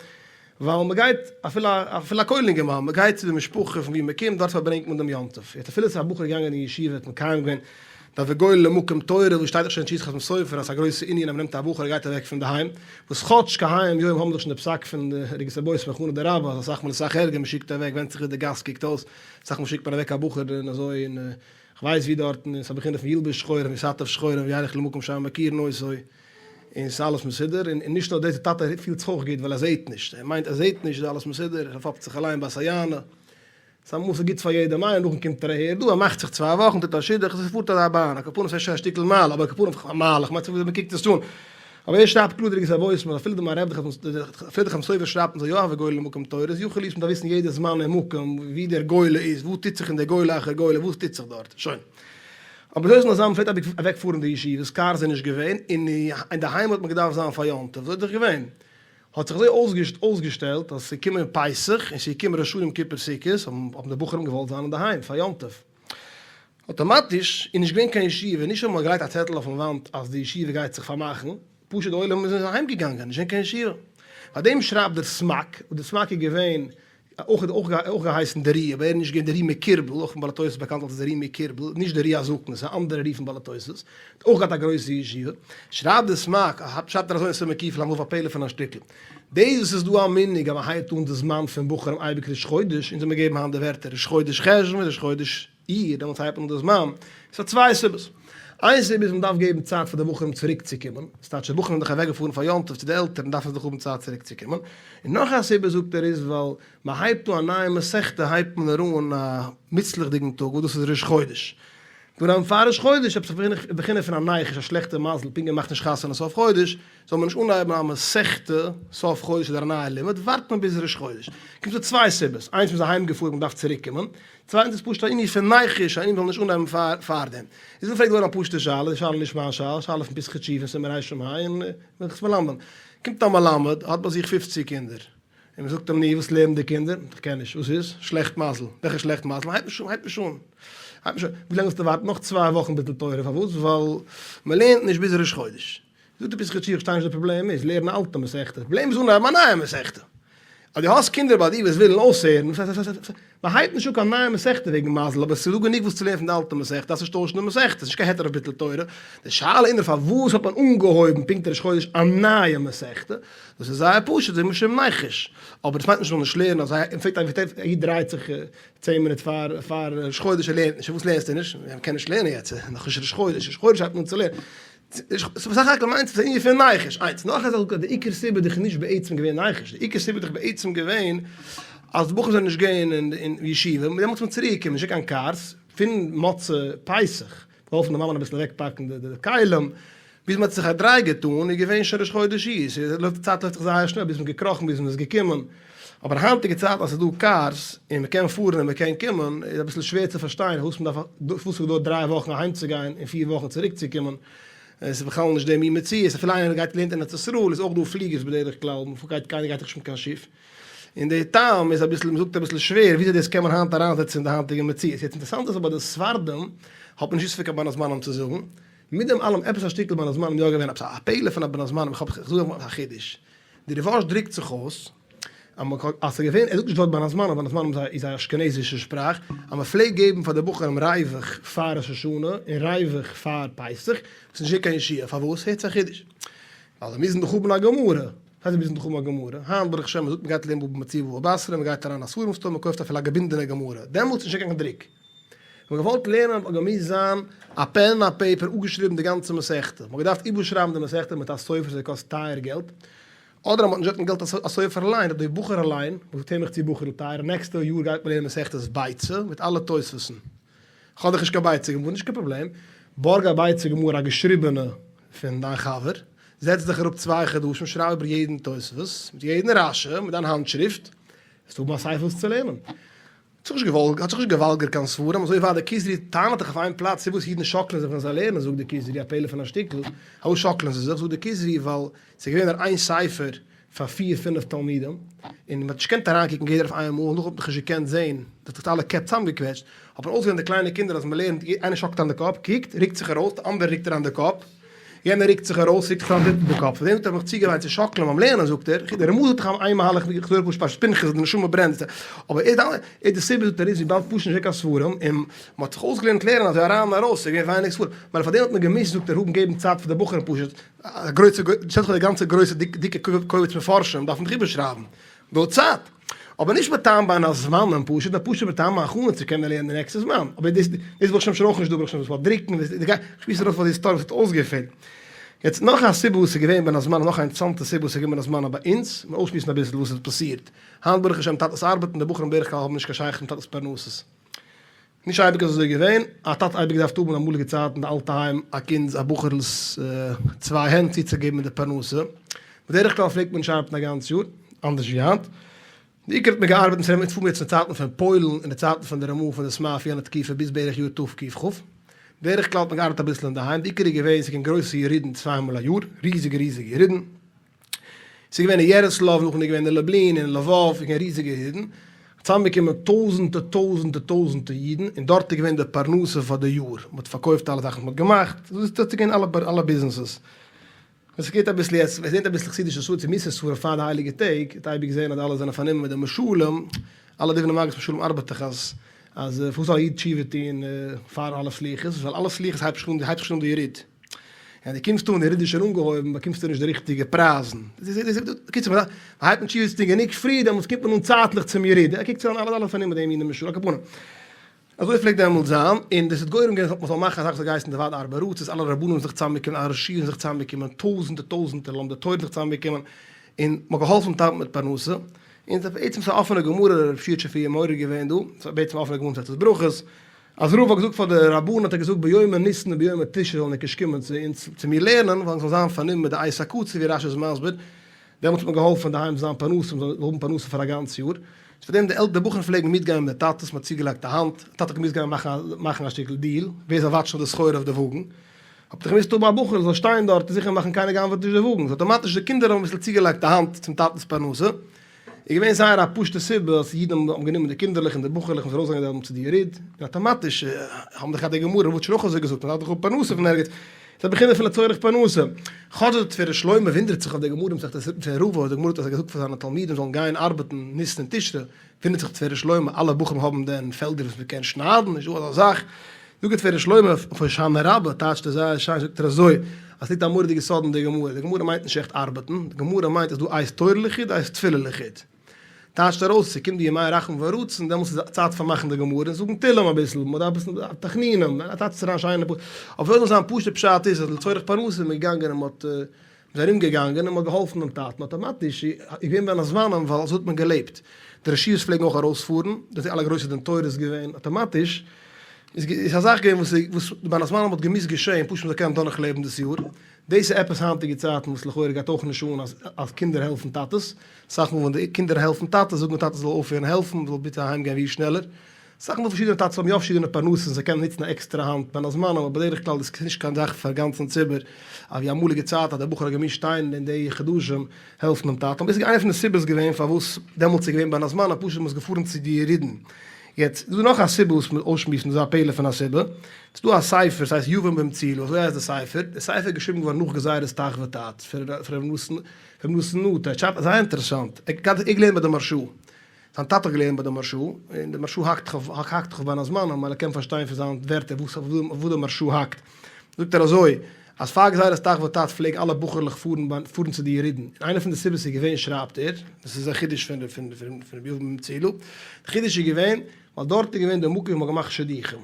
Speaker 1: ווייל מען גייט, אפילו אפילו א כולל אינגערמאן, מען גייט צו די משפחה פון ווי מען קומט, דארט פארברענגט מען דעם יום טוב. יעצט אפילו ס'איז א בחור געגאנגען אין ישיבה האט מקיים געווען די וגולה למקום תורה וואס שטייט דאך שוין אין תשובת חתם סופר אז ס'איז א גרויסע ענין אז מען נעמט א בחור ער גייט אוועק פון די היים, וואס כאטש כהיום יום האבן דאך שוין די פסק פון די ערוגת הבושם הכנה דרבה אז אסאך מאל איז אסאך ערגער מען שיקט אוועק ווענדט זיך ווי די גאס קוקט אויס, אסאך מאל שיקט מען אוועק א בחור און אזוי און כ'ווייס ווי דארטן און ס'איז א בחינה פון ילבש שחורים ויתעטף שחורים וילך למקום שאין מכירין אותו. און ס'איז אלעס מסודר, און נישט נאר דאס, די טאטע פילט זיך אויך גוט ווייל ער זעט נישט, ער מיינט ער זעט נישט איז אלעס מסודר, ער פאפט זיך אליין בת היענה, ס'איז אמאל ס'איז גוט פאר יעדעם איינעם, נאכדעם קומט ער אהער דא, ער מאכט זיך צוויי וואכן, טוט א שידוך, עס פארט אזא באן, על כל פנים ס'איז שוין א שטיקל מעלה, אבער על כל פנים א מעלה, כ'מיין וויאזוי מ'קוקט עס אן, אבער ער שרייבט קלאר דער ערוגת הבושם אז אפילו די מהרב די אפילו די חתם סופר שרייבט מ'זאל יא הוה גולה למקום תורה, איז יכול להיות מ'דארף וויסן יעדע זמן און מקום ווי דער גולה איז, וואס טוט זיך אין דער גולה אחר גולה, וואס טוט זיך דארט, שוין. אבער אזוי איז נאר זיין מ'פלעגט אייביג אוועק פארן די ישיבות, קארס איז נישט געווען, און אינדערהיים האט מען געדארפט זיין פאר יום טוב, אזוי איז דאך געווען. האט זיך אזוי אויסגעשטעלט אז ס'איז געקומען פסח און ס'איז געקומען ראש השנה יום כיפור סוכות, האבן די בחורים געוואלט זיין אינדערהיים פאר יום טוב. אטאמאטיש איז נישט געווען קיין ישיבה, נישט אז מ'האט געלייגט א צעטל אויפן וואנט אז די ישיבה גייט זיך פארמאכן, פשוט די עולם איז אהיים געגאנגען, נישט געווען קיין ישיבה. פאר דעם שרייבט דער סמק, וואס דער סמק איז געווען אויך אויך געהייסן דער רי, אבער ער איז נישט געווען דער רי מקירבל, אויך פון בעלי תוס' באקאנט אלס דער רי מקירבל, נישט דער רי הזקן, עס איז א אנדערע רי פון בעלי תוס', האט אויך געהאט א גרויסע ישיבה. שרייבט דער סמק, שרייבט ער אזוי אין סימן קל"ו א פלא פון א שטיקל. דאס וואס איז דא א מנהג אז מען הייבט אן די זמן פון בחורים אייביג ראש חודש, אונז האמיר געגעבן היינט די ווערטער ראש חודש חשוון ראש חודש אייר, דעמאלטס הייבט מען אן די זמן, עס האט צוויי סיבות. איין סיבה איז מען דארף געבן צייט פאר די בחורים צוריק צו קומען, ס'טייטש די בחורים זענען דאך אוועק געפארן פאר יום טוב צו די עלטערן דארפן זיי דאך האבן צייט צוריק צו קומען, און נאך א סיבה זאגט ער איז ווייל מען הייבט אן א נייע מסכתא הייבט מען אן א מוצלח'דיגן טאג וואס דאס איז ראש חודש. אנהייבן פאר ראש חודש, עפעס א בחינה פון א ניחוש, א שלעכטע מזל, פונקט ווי מ'מאכט נישט חתונה סוף חודש, זאל מען נישט אנהייבן א מסכתא סוף חודש אדער א נייע לימוד, ווארט מען ביז ראש חודש. קומט דא צוויי סיבות, איינס מ'איז אהיים געפארן מ'דארף צוריק קומען, צווייטנס איז פשוט א ענין פון ניחוש, א ענין מ'זאל נישט אנהייבן פאר פארדעם. איז דא פרעגט געווארן א פשוטע שאלה, די שאלה איז נישט מיין שאלה, שאלה פון פתחי תשובה אין סימן רמ ה און מלכות מלמדים. קומט א מלמד, האט ביי זיך פופציג קינדער, און מ'זאגט אים נו וואס לערנען די קינדער? איך קען נישט, וואס איז? שלעכט מזל. וועלכע שלעכט מזל? הייבט נישט אן, הייבט נישט אן, הייבט נישט אן. ווי לאנג זאלסטו ווארטן? נאך צוויי וואכן ביטול תורה, פארוואס? ווייל מ'לערנט נישט ביז ראש חודש. זאגט די פתחי תשובה, איך פארשטיי נישט די פראבלעם איז, לערן אלטע מסכתא, די פראבלעם איז אנהייבן א נייע מסכתא. אז דו האסט קינדער ביי דיר וואס ווילן אויסהערן, מען הייבט נישט אן קיין נייע מסכתא וועגן מזל, אבער עס איז דא גענוג וואס צו לערנען פון די אלטע מסכתא, דארפסט נישט טוישן די מסכתא, עס איז נישט קיין היתר אויף ביטול תורה. די שאלה איז נאר פארוואס האט מען אנגעהויבן פונקט ראש חודש א נייע מסכתא, דאס איז זייער פשוט, זיי משום ניחוש, אבער דאס מיינט נישט מען זאל נישט לערנען, אז אין fact א איד דרייט זיך צען מינוט פאר פאר ראש חודש ער לערנט נישט, וואס לערנסטו נישט? מען קען נישט לערנען יעצט, נאכנישט ראש חודש, ראש חודש הייבט מען אן צו לערנען. ס'איז בסך הכל מיינט ס'איז א ענין פון ניחוש. איינס. נאך א זאך זאגט ער די עיקר סיבה איז דאך נישט בעצם געווען ניחוש. די עיקר סיבה איז דאך בעצם געווען אז די בחורים זענען נישט געווען אין ישיבה, דעמאלטס איז מען צוריק געקומען, נישט קיין קארס, פון מוצאי פסח, געהאלפן די מאמען אביסל אוועק פאקן די כלים, ביז מ'האט זיך א דריי געטאן איז געווען שוין ראש חודש אייר, ס'לויפט די צייט לויפט זיך זייער שנעל ביז מ'איז געקראכן ביז מ'איז געקומען. אבער היינטיגע צייטן אז ס'איז דא קארס און מ'קען פארן און מ'קען קומען איז אביסל שווער צו פארשטיין פארוואס מ'דארף פארוואס ס'געדויערט דריי וואכן אהיימצוגיין און פיר וואכן צוריקצוקומען, עס איז בכלל נישט די מין מציאות, אפילו איינער גייט לערנט אין ארץ ישראל איז אויך דא פליגערס בדרך כלל, מ'גייט קיינער גייט דאך נישט מיט קיין שיף, און די טעם איז אביסל מ'זאגט אביסל שווער וויאזוי דאס קען מען היינט אריינזעצן אין די היינטיגע מציאות, יעצט אינטערעסאנט איז אבער די ספרדים האט מען נישט געוואוסט פון קיין בין הזמנים צו זאגן, מיט דעם אלעם עפעס א שטיקל בין הזמנים יא געווען עפעס א פלא פון א בין הזמנים, איך האב איך זאג א חידוש. די ריב"ש דרוקט זיך אויס אז מען האט אז ס'איז געווען, ער זאגט נישט ווארט בין הזמנים, בין הזמנים איז א אשכנזישע שפראך, אז מען פלעגט געבן פאר די בחורים ריווח פאר ראש השנה און ריווח פאר פסח, וואס איז נישט געווען קיין ישועה, פארוואס? הערטס א חידוש, ווייל זיי מוזן דאך האבן א גמרא, וואס הייסט זיי מוזן דאך האבן א גמרא? היינט ברוך השם מען זאגט מען גייט לערנען בבא מציעא ובבא בתרא, מען גייט אריין אין א ספרים store, מען קויפט אפילו א געבינדענע גמרא, דעמאלטס איז נישט געווען קיין דרוק. מען האט געוואלט לערנען האט געמוזט זיין א פען און א paper אפגעשריבן די גאנצע מסכתא, מען האט געדארפט איבערשרייבן די מסכתא מיט א סופר ס'האט געקאסט טייער געלט, אדער אז מען האט נישט געהאט קיין געלט א סופר אליין האט די בחור אליין געזאגט הער מיך צו בחור'ל טייער נעקסטע יאר גייט מען לערנען מסכת ביצה מיט אלע תוספות'ן, כ'האב דאך נישט קיין ביצה גמרא, נישט קיין פראבלעם, בארג א ביצה גמרא א געשריבענע פון דיין חבר, זעץ דיך אראפ צוויי חדשים שרייב איבער יעדן תוספות מיט יעדן רש"י מיט דיין האנטשריפט, וועסטו האבן א ספר וואס צו לערנען. האט זיך נישט האט זיך נישט געוואלגערט קיין ספרים, אזוי ווייט די כוזרי טענה'ט דאך אויף איין פלאץ צו וואס אידן שאקלען זיך ווען זיי לערנען, זאגט די כוזרי א פלא פון א שטיקל, פארוואס שאקלען זיי זיך, זאגט די כוזרי ווייל ס'איז געווען נאר איין ספר פאר פיר פינף תלמידים, און מ'האט נישט געקענט אריינקוקן יעדער אויף איין מאל, נאך האט מען זיך נישט געקענט זען, דאס האט זיך אלע קעפ צוזאמגעקוועטשט, האט מען אויסגעלערנט די קליינע קינדער אז מ'לערנט, איינער שאקלט אריין די קאפ, קוקט, רוקט זיך ארויס, די אנדערע רוקט אריין די קאפ. יענער רוקט זיך ארויס, רוקט זיך אריין דריטן די קאפ, פאר דעם האט ער מיך צוגעוויינט צו שאקלען ביים לערנען, זאגט ער, דער רמ"א זאגט דאך איין מהלך ווי איך זאג פשט פנחס די נשמה ברענט, אבער ער ער די סיבה זאגט ער איז וויבאלד פשוט נישט קיין ספרים, און מען האט זיך אויסגעלערנט לערנען אזוי אריין און ארויס, ס'איז געווען ווייניג ספרים, מילא פאר דעם האט מען געמוזט זאגט ער האבן געבן צייט פאר די בחורים פשוט, א גרויסע שטעל זיך פאר די גאנצע גרויסע דיקע קובץ מפרשים דארף מען דאך איבערשרייבן, דויערט צייט. אבער נישט מטעם בין הזמנים פשוט, נאר פשוט מטעם הכנה צו קענען לערנען די נעקסטע זמן. אבער דאס דאס ברוך השם שוין אויך נישט דא ברוך השם דאס ווארט דרוקן, איך שמועס ארויס פאר די היסטאריע וואס האט אויסגעפעלט. יעצט נאך א סיבה וואס איז געווען בין הזמנים, נאך א אינטערעסאנטע סיבה וואס איז געווען בין הזמנים ביי אונז, מיר אויסשמועסן אביסל וואס האט פאסירט. היינט ברוך השם טאטעס ארבעטן, די בחורים בדרך כלל האבן נישט קיין שייכות מיט טאטעס פרנסות. נישט אייביג איז אזוי געווען, א טאטע אייביג געדארפט האבן אמאליגע צייטן די אלטע היים א קינד'ס א בחור'לס צוויי הענט צוצוגעבן מיט די פרנסה, בדרך כלל פלעגט מען נישט ארבעטן א גאנץ יאר, אנדערש ווי היינט, די עיקר האט מען געארבעט אונז רעדן פון יעצט פון צייטן פון פוילן און די צייטן פון די רמ"א פון די סמ"ע אויף יענע תקופה ביז בערך יאר תקכ, בדרך כלל האט מען געארבעט אביסל אינדערהיים, די עיקר איז געווען ס'איז געווען גרויסע ירידן צוויי מאל א יאר, ריזיגע ריזיגע ירידן. ס'איז געווען אין יעראסלאוו, נאכדעם איז געווען אין לובלין און לבוב, איז געווען ריזיגע אידן, צוזאמגעקומען טויזענטע טויזענטע טויזענטע אידן, און דארט איז געווען די פרנסה פאר די יאר, מען האט פארקויפט אלע זאכן וואס מען האט געמאכט, דאס איז געווען אלע אלע ביזנעסעס. ווען ס'גייט אביסל יעצט, ווען ס'זעט אביסל חסידישע ספרים צו מוסר ספרים פאר די הייליגע טעג, האט אייביג געזען אז אלע זענען פארנומען מיט די משלים, אלע דברי מגיד משלים ארבעט דאך אז אז פארוואס זאל א איד תשובה טון פאר אלע סליחות, ווייל אלע סליחות הייבט זיך אן הייבט זיך שוין אן די יריד. און דו קומסט אן, די יריד איז שוין אנגעהויבן, באקומסטו נישט די ריכטיגע פרייזן. בקיצור, מען הייבט אן תשובה צו טון גענוג פרי, דעמאלטס קומט מען אן צייטליך צום יריד. ער קוקט צו אן אלע אלע פארנומען דעם ענין משל, על כל פנים. אזוי פלעגט דעמאלטס זיין, און דאס האט גורם געווען אז מען זאל מאכן א זאך וואס האט געהייסן די ועד ארבע ארצות, אלע רבנים זענען זיך צוזאמגעקומען, אלע ראשי ישיבות זענען זיך צוזאמגעקומען, טויזנטער טויזנטער לומדי תורה זענען זיך צוזאמגעקומען, און מען האט געהאלפן טאטן מיט פרנסה. און ס'איז בעצם ס'איז א אפענע גמרא, רב שיע האט שוין פריער מעורר געווען דא, ס'איז בעצם א אפענע גמרא מסכת ברכות. אז רב האט געזאגט פאר די רבנן האט ער געזאגט ביומי ניסן וביומי תשרי זאלן נישט קומען צו אונז צו מיר לערנען ווייל אונז זאל זיין פארנומען מיט די עת הקציר ווי רשי איז מסביר, דעמאלטס האט מען געהאלפן אינדערהיים זיין פרנסה מען זאל האבן פרנסה פאר א גאנץ יאר, איז פאר דעם די עלטערע בחורים פלעגן מיטגיין מיט די טאטעס מען האט צוגעלייגט א האנט, די טאטע האט געמוזט גיין מאכן מאכן א שטיקל deal ווער זאל וואטשן אויף די סחורה אויף די וואגן, האט מען געמוזט האבן א בחור זאל שטיין דארט און זיכער מאכן קיינער גנב'עט נישט די וואגן, סאו אטאמאטיש די קינדער האבן אביסל צוגעלייגט א האנט צום טאטנ'ס פרנסה. איז געווען זייער א פשוטע סיבה אז אידן האבן גענומען די קינדערלעך און די בחור'לעך און זיי ארויסגעגאנגען דארטן צו די יריד, און אטאמאטיש האבן דאך געהאט די גמרא וואלט שוין אויך אזוי געזאגט, מען דארף דאך האבן פרנסה פון ערגעץ, איז א בחינה פון לצורך פרנסה. כאטש דער תפארת שלמה וואונדערט זיך אויף די גמרא מסכת רבא, די גמרא האט אזוי געזאגט פאר זיינע תלמידים זאלן גיין ארבעטן ניסן און תשרי, וואונדערט זיך תפארת שלמה, אלע בחורים האבן דען פעלדער וואס מען קען שניידן, נישט דא אזא זאך. זאגט דער תפארת שלמה אויף הושענא רבה, טייטשט ער זייער שיין, זאגט ער אזוי, אז ס'ליגט א מורא'דיגע סוד אין די גמרא, די גמרא מיינט נישט עכט ארבעטן, די גמרא מיינט אז דא עת תורה לחוד עת תפילה לחוד. טייטשט ער אויס, ס'קומט די ימי רחמים ורצון, דעמאלטס איז צייט פאר מאכן די גמרא און זאגן תהלים אביסל, מ'דארף אביסל תחנונים, ער טייטשט עס אריין שיין, אבער וואס זאל זיין פשוט'ע פשט איז אז לצורך פרנסה איז מען געגאנגען און מ'האט מ'איז ארום געגאנגען און מ'האט געהאלפן דעם טאטן, אטאמאטיש איז געווען בין הזמנים ווייל אזוי האט מען געלעבט, די רשויות פלעגן אויך ארויספארן, דאס איז אלע גרויסע דין תורה'ס געווען, אטאמאטיש איז איז א זאך געווען וואס וואס בין הזמנים האט געמוזט געשען פשוט מ'זאל קענען דורך לעבן דאס יאר, דאס איז עפעס היינטיגע צייטן וואס לכאורה גייט אויך נישט אן אז אז קינדער העלפן טאטעס, אסאך מאל ווען די קינדער העלפן טאטעס זאגן טאטעס זאל אויפהערן העלפן, זאל ביטע אהיים גיין ווי שנעלער, אסאך מאל פארשידענע טאטעס האבן יא פארשידענע פרנסות און זיי קענען נוצן א עקסטערע האנט בין הזמנים אבער בדרך כלל איז נישט קיין זאך פאר גאנצן ציבור אז ווי אמאליגע צייט אז דער בחור האט געמוזט שטיין אין די חדשים העלפן דעם טאטן אבער דאס איז איינע פון די סיבות געווען פארוואס דעמאלטס איז געווען בין הזמנים פשוט מ'איז געפארן צו די ירידן יעצט איז דא נאך א סיבה וואס מ'מוז אויסשמועסן דאס איז א פלא פון א סיבה ס'איז דא א ספר ס'הייסט יבם במצילו אזוי הייסט די ספר די ספר איז געשריבן געווארן נאך גזירת תח ותט פון ר' נתן נטע ער שרייבט זייער אינטערעסאנט ער האט געלערנט ביי די מהרשא. זיין טאטע האט געלערנט ביי די מהרשא, און די מהרשא האקט דאך אויף האקט דאך אויף בין הזמנים, ממילא קען מען פארשטיין פון זיין ווערטער וואס אויף וואס די מהרשא האקט. זאגט ער אזוי, אז פאר גזירת תח ותט פלעגן אלע בחור'לעך פארן ביי פארן צו די ירידן, און איינע פון די סיבות איז געווען שרייבט ער, דאס איז א חידוש פון פון פון רבי יבם במצילו, די חידוש איז געווען, ווייל דארט איז געווען די מקום וואו מ'האט געמאכט שידוכים.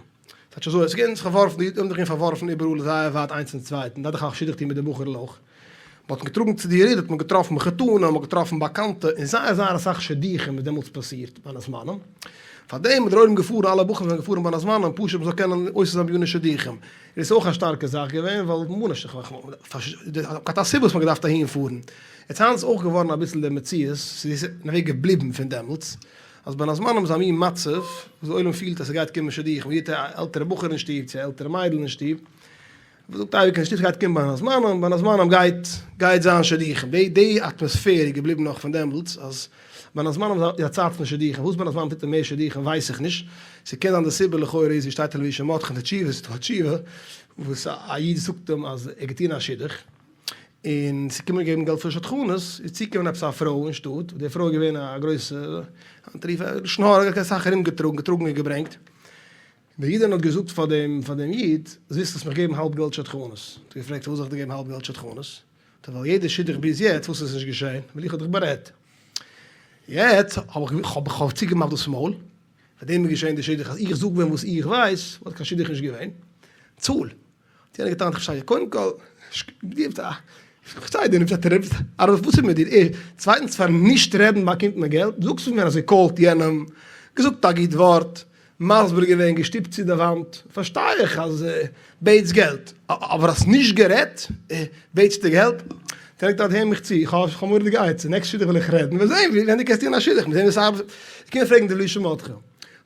Speaker 1: ס'טייטש אזוי, עס איז געווען זיך פארווארפן, די אידן האבן זיך געווען פארווארפן איבעראל זייער ווייט איינס פון צווייטן, דארף דאך א שידוך טון מיט די בחור'ל אויך. מען האט געטראגן צו די יריד האט מען געטראפן מחותנים, מען האט געטראפן באקאנטע, און זייער זייער אסאך שידוכים איז דעמאלטס פאסירט בין הזמנים. פארדעם איז דער עולם געפארן, אלע בחורים זענען געפארן בין הזמנים, פשוט מען זאל קענען עושה זיין בעניני שידוכים. און דאס איז אויך א שטארקע זאך געווען, ווייל ממה נפשך, געהאט א סיבה וואס מען האט געדארפט אהין פארן. יעצט היינט איז אויך געווארן אביסל דער מציאות, ס'איז אין א וועג געבליבן פון דעמאלטס, אז בין הזמנים איז א מין מצב וואס דער עולם פילט אז ס'גייט קומען שידוכים, מ'זעט א עלטערע בחור אין שטוב צו א עלטערע מיידל אין שטוב, מ'זאגט אייביג אין שטוב ס'גייט קומען בין הזמנים, בין הזמנים גייט גייט זיין שידוכים, די די אטמאספער איז געבליבן נאך פון דעמאלטס אז בין הזמנים איז א צייט פון שידוכים, פארוואס בין הזמנים טוט מען מער שידוכים ווייס איך נישט, ס'קען זיין די סיבה לכאורה איז ווי שטייט אין לבושי מרדכי אין די תשובה, ס'איז דא א תשובה וואס א איד זאגט אים אז ער האט געטון א שידוך, און ס'איז געקומען געבן געלט פאר שדכנות, איז צוגעקומען עפעס א פרוי אין שטאט, די פרוי איז געווען א גרויסע, לשון הרע, האט אסאך ארום געטראגן, געטראגן און געברענגט, די אידענע האט געזאגט פאר דעם פאר דעם איד, זאלסט עס מיך געבן האלב געלט שדכנות, האט ער געפרעגט פארוואס זאל איך דיר געבן האלב געלט שדכנות, זאגט ער ווייל יעדע שידוך ביז יעצט וואס איז נישט געשען, ווייל איך האב דיך בארעדט, יעצט האב איך האב איך צוגעמאכט דאס מויל, פאר דעם איז געשען די שידוך, אז איך זאג ווען וואס איך ווייס, וואלט קיין שידוך נישט געווען, צאל. האט יענער געטענה'ט איך פארשטיי קודם כל כ'פארשטיי דיר נישט אבער וואס איז מיט דיר צווייטנס פארן נישט רעדן באקומט מען געלט זאגסט מיר אז איר call ט יענעם געזאגט א גוט ווארט מסביר געווען געשטופט צו די וואנט פארשטיי איך אז בעטסט געלט אבער האסט נישט גערעדט בעטסטו געלט האט יענער געטענה'ט הער מיך צו איך האב מורא'דיגע עצה next שידוך וועל איך רעדן וועסט זען ווען דו קענסט טון א שידוך מיר זען ווי ס'ארבעט איך קום פרעגן די לבושי מרדכי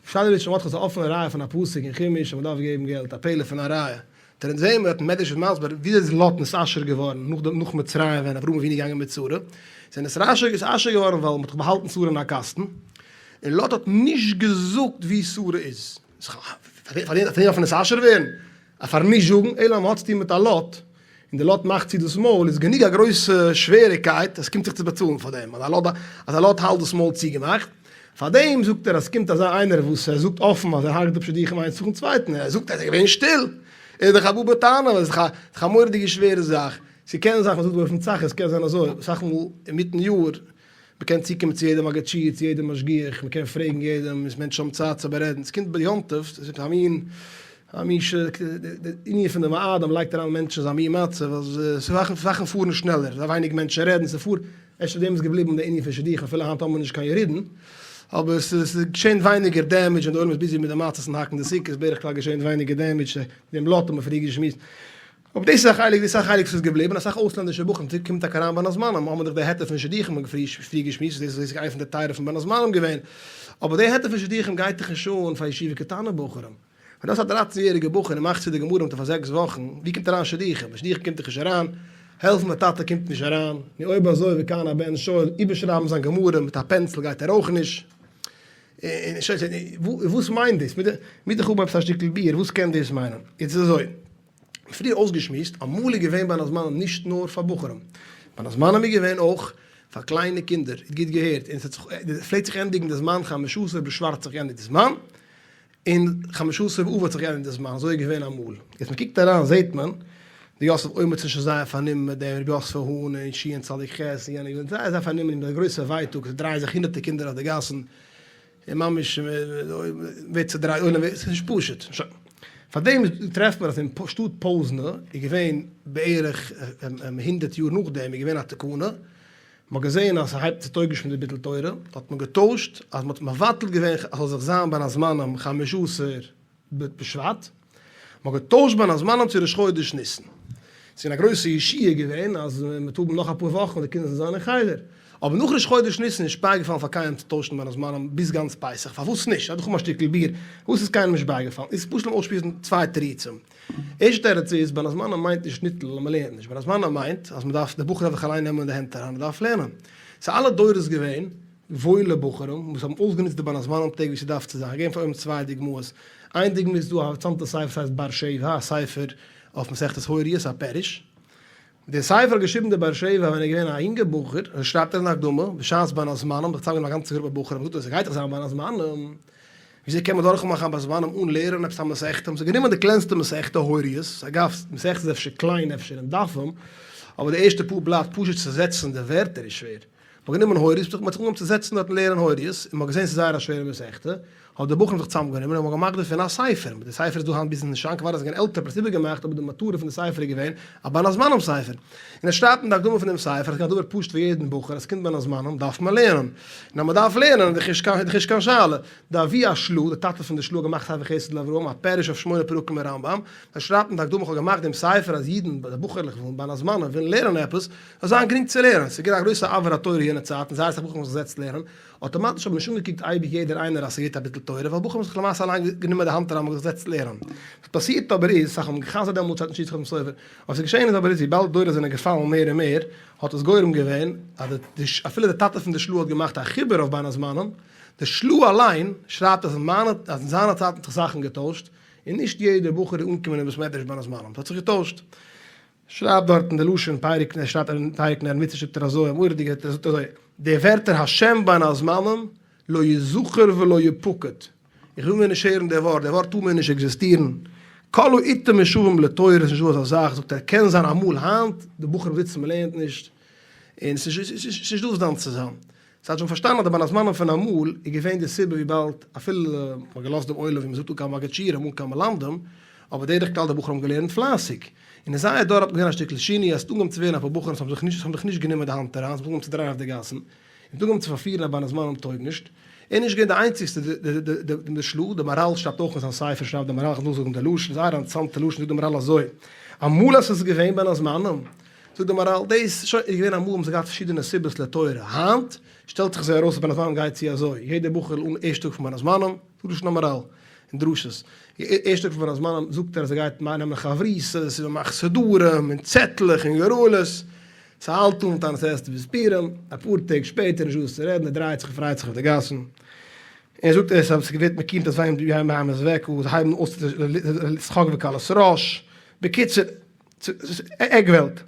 Speaker 1: פשט איז שמות איז א אפענע ראיה פון א פסוק אין חומש אז מען דארף געבן געלט, א פלא פון א ראיה. דער זעהן מיר האט מדרש איז מסביר וויאזוי איז לוט נתעשר געווארן נאך די נאך מצרים ווען אברהם אבינו געגאנגען מיט שרה, איז ער נתעשר נתעשר געווארן ווייל מען האט דאך באהאלטן שרה אין א קאסטן, און לוט האט נישט געזאגט ווי שרה איז. פאר דעם דארף מען נתעשר ווערן? א פארן נישט זאגן, אלא אז מען האט צוטון מיט א לוט, און די לוט מאכט צו דאס מויל, איז גענוג א גרויסע שוועריקייט אז ס'קומט זיך צו באצאלן פאר דעם, אז א לוט האלט דאס מויל צוגעמאכט. פאר דעם זאגט ער אז ס'קומט אזא איינער וואס ער זאגט אפן אז ער הרג'ט אפ שידוכים איינס נאכן צווייטן, ער זאגט אז ער איז געווען שטיל, איז דאך א בא בטענה, איז דאך א מורא'דיגע שווערע זאך. ס'קען זיין, מ'זאגט באופן צח, עס קען זיין אזוי, אסאך מאל אינמיטן יאר, מ'קען צוקומען צו יעדע מגיד שיעור, צו יעדע משגיח, מ'קען פרעגן יעדעם, איז מענטשן האבן צייט צו בארעדן, ס'קומט ביי יום טוב, ס'איז א מין, א מין ש, די ענין פון די מועדים לייגט אריין מענטשן אין אזא מין מצב, אז זאכן זאכן פארן שנעלער, ווייניג מענטשן רעדן, ס'פארט, אפשר דעם איז געבליבן די ענין פון שידוכים, אפילו היינט האבן מיר נישט קיין ירידן. אבער ס'איז געשען ווייניגער damage ווען די עולם איז busy מיט די מצות און האקן די סוכות, בדרך כלל געשען ווייניגער damage, דעם לאט האט מען פריער געשמועסט. אבער דאס איז א חלק, דאס איז א חלק וואס איז געבליבן, אסאך אויסלענדישע בחורים קומט טאקע אריין בין הזמנים, האבן דאך די היתר פון שידוכים האט מען פריער געשמועסט, דאס איז איינע פון די טייערע פון בין הזמנים געווען, אבער די היתר פון שידוכים גייט דאך נישט אן פאר ישיבה קטנה בחורים. ווען דו האסט א דרייצן יעריגע בחור און מאכסט צו די גמרא מיט אים פאר זעקס וואכן, ווי קומט אריין שידוכים? שידוכים קומט דאך נישט אריין, העלפן די טאטע קומט נישט אריין, נו אויב אזוי וכאן הבן שואל, איבערשרייבן זיין גמרא מיט א pencil גייט ער אויך נישט, און וואס מיינט דאס? מוז איך האבן עפעס א שטיקל ביאור, וואס קען דאס מיינען? יעצט איז אזוי, פריער אויסגעשמועסט, אמאל איז געווען בין הזמנים נישט נאר פאר בחורים, בין הזמנים איז געווען אויך פאר קליינע קינדער, איר האט גוט געהערט, און עס פלעגט זיך ענדיגן די זמן חמשה עשר בשבט האט זיך געענדיגט די זמן, און חמשה עשר באב האט זיך געענדיגט די זמן, אזוי איז געווען אמאל. יעצט מען קוקט אריין זעט מען, די יוסף עומד איז שוין זייער פארנומען מיט דעם, רבי יוסף האהן און שיען צדיק ח' און יענע זענען זייער זייער פארנומען מיט די גרויסע ווייטאג, עס דרייען זיך הונדערטער קינדער אויף די גאסן, און ממש ווערט צודרייט, עולם ווערט, ס'איז נישט פשוט. שוין. פארדעם טרעפט מען אז אין שטאט פאזנע איז געווען בערך הונדערט יאר נאכדעם איז געווען א תקנה, מ'האט געזען אז ס'הייבט ס'טויג נישט מיט די ביטול תורה, האט מען געטוישט אז מ'האט מבטל געווען אז ס'זאל זיך זיין בין הזמנים חמשה עשר בשבט, מ'האט געטוישט בין הזמנים צו ראש חודש ניסן. ס'איז געווען א גרויסע ישועה געווען אז מ'וועט האבן נאך אפאר וואכן און די קינדער זאלן זיין אין חדר. אבער נאך ראש חודש ניסן איז נישט בייגעפאלן פאר קיינעם צו טוישן בין הזמנים ביז גאנץ פסח. פארוואס נישט? דארף איך האבן א שטיקל ביאור. פארוואס איז קיינעם נישט בייגעפאלן? איז פשוט לאמיר אויסשמועסן צוויי תירוצים. ערשטע תירוץ איז, בין הזמנים מיינט נישט ניטל אז מ'לערנט נישט, בין הזמנים מיינט אז מ'דארף, דער בחור דארף זיך אליין נעמען אין די הענט אריין, מ'דארף לערנען. ס'איז אלע דורות געווען וואוילע בחורים וואס האבן אויסגענוצט די בין הזמנים טעג ווי ס'דארף צו זיין. כ'געב פאר אויבן צוויי דוגמאות. איין דוגמא איז דא א אינטערעסאנטע ספר ס'הייסט באר שבע, א ספר אויף מסכת הוריות, א פירוש. דער ספר האט געשריבן דער באר שבע ווען ער איז געווען א יונגער בחור, אזוי שרייבט ער אין הקדמה, בשעת בין הזמנים האט זיך צוזאמגענומען א גאנצע גרופע בחורים און געזאגט אז עס גייט דאך זיין בין הזמנים, וויאזוי קען מען דורכמאכן א בין הזמנים אן לערנען עפעס א מסכתא, האבן זיי גענומען די קלענסטע מסכתא הוריות, אגב, מסכתא איז אפשר קליין אפשר אין דפים, אבער די ערשטע פאר בלאט פשוט צו זעצן די ווערטער איז שווער, מ'האט גענומען הוריות, מ'האט זיך אנגעהויבן צו זעצן דארט און לערנען הוריות, און מ'האט געזען ס'איז זייער א שווערע מסכתא, האבן די בחורים זיך צוזאמגענומען און מ'האט געמאכט דערפון א ספר, די ספר איז דא היינט ביז אין שאנק, אוודאי איז געווען עלטער האט מען עס איבערגעמאכט, אבער די מטרה פון די ספר איז געווען א בין הזמנים ספר, און ער שרייבט אין די הקדמה פון דעם ספר אז ס'איז א דבר פשוט פאר יעדן בחור אז ס'קומט בין הזמנים דארף מען לערנען, און אז מ'דארף לערנען איז דאך נישט קיין איז דאך נישט קיין שאלה. די אבי השל"ה, די טאטע פון די של"ה האט געמאכט ספר חסד לאברהם, א פירוש אויף שמונה פרקים אין רמב"ם, ער שרייבט אין די הקדמה איך האב געמאכט דעם ספר אז אידן, די בחור'לעך ווילן בין הזמנים ווילן לערנען עפעס, זאל זיין גרינג צו לערנען, ס'איז געווען א גרויסע אויר התורה יענע צייט און זייער אסאך בחורים האבן זיך געזעצט לערנען, אטאמאטיש האט מען נישט אנגעקוקט אייביג יעדער איינער אז ס'געהערט א ביטול תורה, ווייל בחורים האבן זיך למעשה אליין גענומען די האנט אריין און זיך געזעצט לערנען. וואס פאסירט אבער איז, אסאך האבן גע'חזר'ט דעמאלטס שטייט נישט יצחק סופר, וואס איז געשען איז אבער איז וויבאלד דורות זענען געפאלן מער און מער, האט עס גורם געווען אז די אפילו די טאטע פון די של"ה האט געמאכט א חיבור אויף בין הזמנים, די של"ה אליין שרייבט אז אין מיינע אז אין זיינע צייטן האט זיך זאכן געטוישט, און נישט יעדער בחור איז אנגעקומען אין בית מדרש בין הזמנים, ס'האט זיך געטוישט. שרייבט דארט אין די לשון פרק ער שרייבט אין פרק נר מצוה שרייבט ער אזוי א מורא'דיגע ער זאגט אזוי די ווערטער השם בין הזמנים לא יזכר ולא יפקד איך וויל מער נישט הערן די ווארט די ווארט טאר מער נישט עקזיסטירן כל העתים משווים לתורה ס'נישט דא אזא זאך זאגט ער קען זיין אמאל היינט די בחורים זיצן מ'לערנט נישט און ס'נישט דא וואס דן צו זיין. ס'האט שוין פארשטאנען אז די בין הזמנים פון אמאל איז געווען די סיבה וויבאלד אפילו מ'האט געלאזט דעם עולם ווי מ'זאגט אן קיין מגיד שיעורים אן קיין מלמדים, אבער דרך כלל די בחורים האבן געלערנט פלייסיג, און אין זייער דור האט מען געזען א שטיקל שינוי אז ס'האט אנגעהויבן צו ווערן אפאר בחורים וואס האבן זיך נישט האבן זיך נישט גענומען די האנט אריין, ס'האט אנגעהויבן צו דרייען אויף די גאסן, און ס'האט אנגעהויבן צו פארפירן אז בין הזמנים טויג נישט. ער איז נישט געווען די איינציגסטע די די של"ה, די מהר"ל שרייבט אויך אין זיין ספר שרייבט די מהר"ל איך וועל נאכזאגן די לשון, זייער א אינטערעסאנטע לשון זאגט די מהר"ל אזוי, אמאל אז ס'איז געווען בין הזמנים, זאגט די מהר"ל, דאס שוין איז געווען אמאל האבן זיי געהאט פארשידענע סיבות לתורה, היינט שטעלט זיך אזוי ארויס אז בין הזמנים גייט צו אזוי, יעדער בחור'ל אן ערשט טאג פון בין הזמנים, זאגט לשון המהר"ל אין דרשות, ערשט טאג פון בין הזמנים זאגט ער אז ער גייט נעמען חברותות און מ'מאכט סדרים און צעטלעך און גורלות, ס'האלט אן תענית אסתר ביז פורים, אפאר טעג שפעטער נישט דא וואס צו רעדן, ער דרייט זיך און פרייט זיך אויף די גאסן, און זאגט ער אז ס'ווערט מקימט אז ווען בהמות וועקו, זיי הייבן אויס שחוק וקלות ראש, בקיצור. עק וועלט.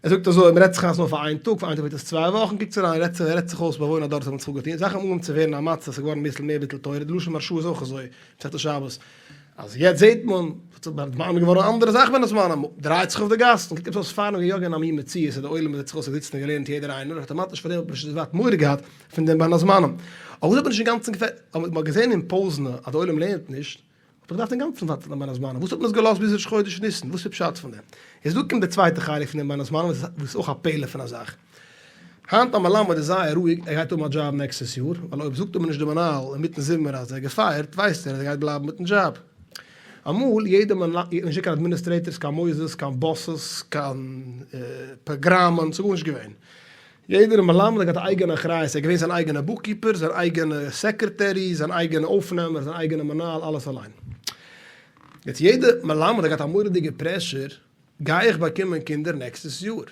Speaker 1: ער זאגט אזוי, מ'רעדט זיך איין נאר פאר איין טאג, פאר איין טאג ווערט עס צוויי וואכן, קוקטס אריין, רעדט זיך רעדט זיך אויס באוואוין א דור האט מען זיך אפגעטון, זאכן האבן אנגעהויבן צו ווערן א מצב, ס'איז געווארן אביסל מער ביטול תורה, די לשון מהרש"א איז אויך אזוי, מסכת שבת, אז יעצט זעט מען, ס'האט זיך ביי זמנים געווארן א אנדערע זאך בין הזמנים, מ'דרייט זיך אויף די גאסן, קוקט עפעס אויס פארן איז יא געווען א מין מציאות אז די עולם זעט זיך אויס אז זיצן און געלערנט יעדער איינער, אויטאמאטיש פאר דעם האט מען נישט אזוי ווייט מורא געהאט פון דעם בין הזמנים. אבער וואס האט מען נישט אינגאנצן געפערט, אבער מ'האט געזען אין פוזנא אז די עולם לערנט נישט, האט מען געדארפט אינגאנצן ווארטן אויף בין הזמנים, וואס האט מען עס געלאזט ביז ראש חודש ניסן, וואס איז פשט פון דעם? איז דא קומט די צווייטע חלק פון דעם בין הזמנים וואס איז אויך א פלא פון א זאך. היינט א מלמד איז זייער רואיג ער גייט האבן א דזשאב נעקסטעס יאר, ווייל אויב זאגט אים נישט די מנהל אינמיטן זומער אז ער איז געפייערט ווייסט ער אז ער גייט בלייבן מיטן דזשאב. אמאל יעדע מנהל, נישט קיין administrators, קיין מוסדות, קיין באסעס, קיין פראגראמען, ס'איז גארנישט געווען. יעדער מלמד האט געהאט א אייגענע אחריות, ער איז געווען זיין אייגענע bookkeeper, זיין אייגענע secretary, זיין אייגענע אויפנעמער, זיין אייגענע מנהל, אלעס אליין. יעצט יעדע מלמד האט געהאט א מורא'דיגע pressure, גיי איך באקומען קינדער נעקסטעס יאר?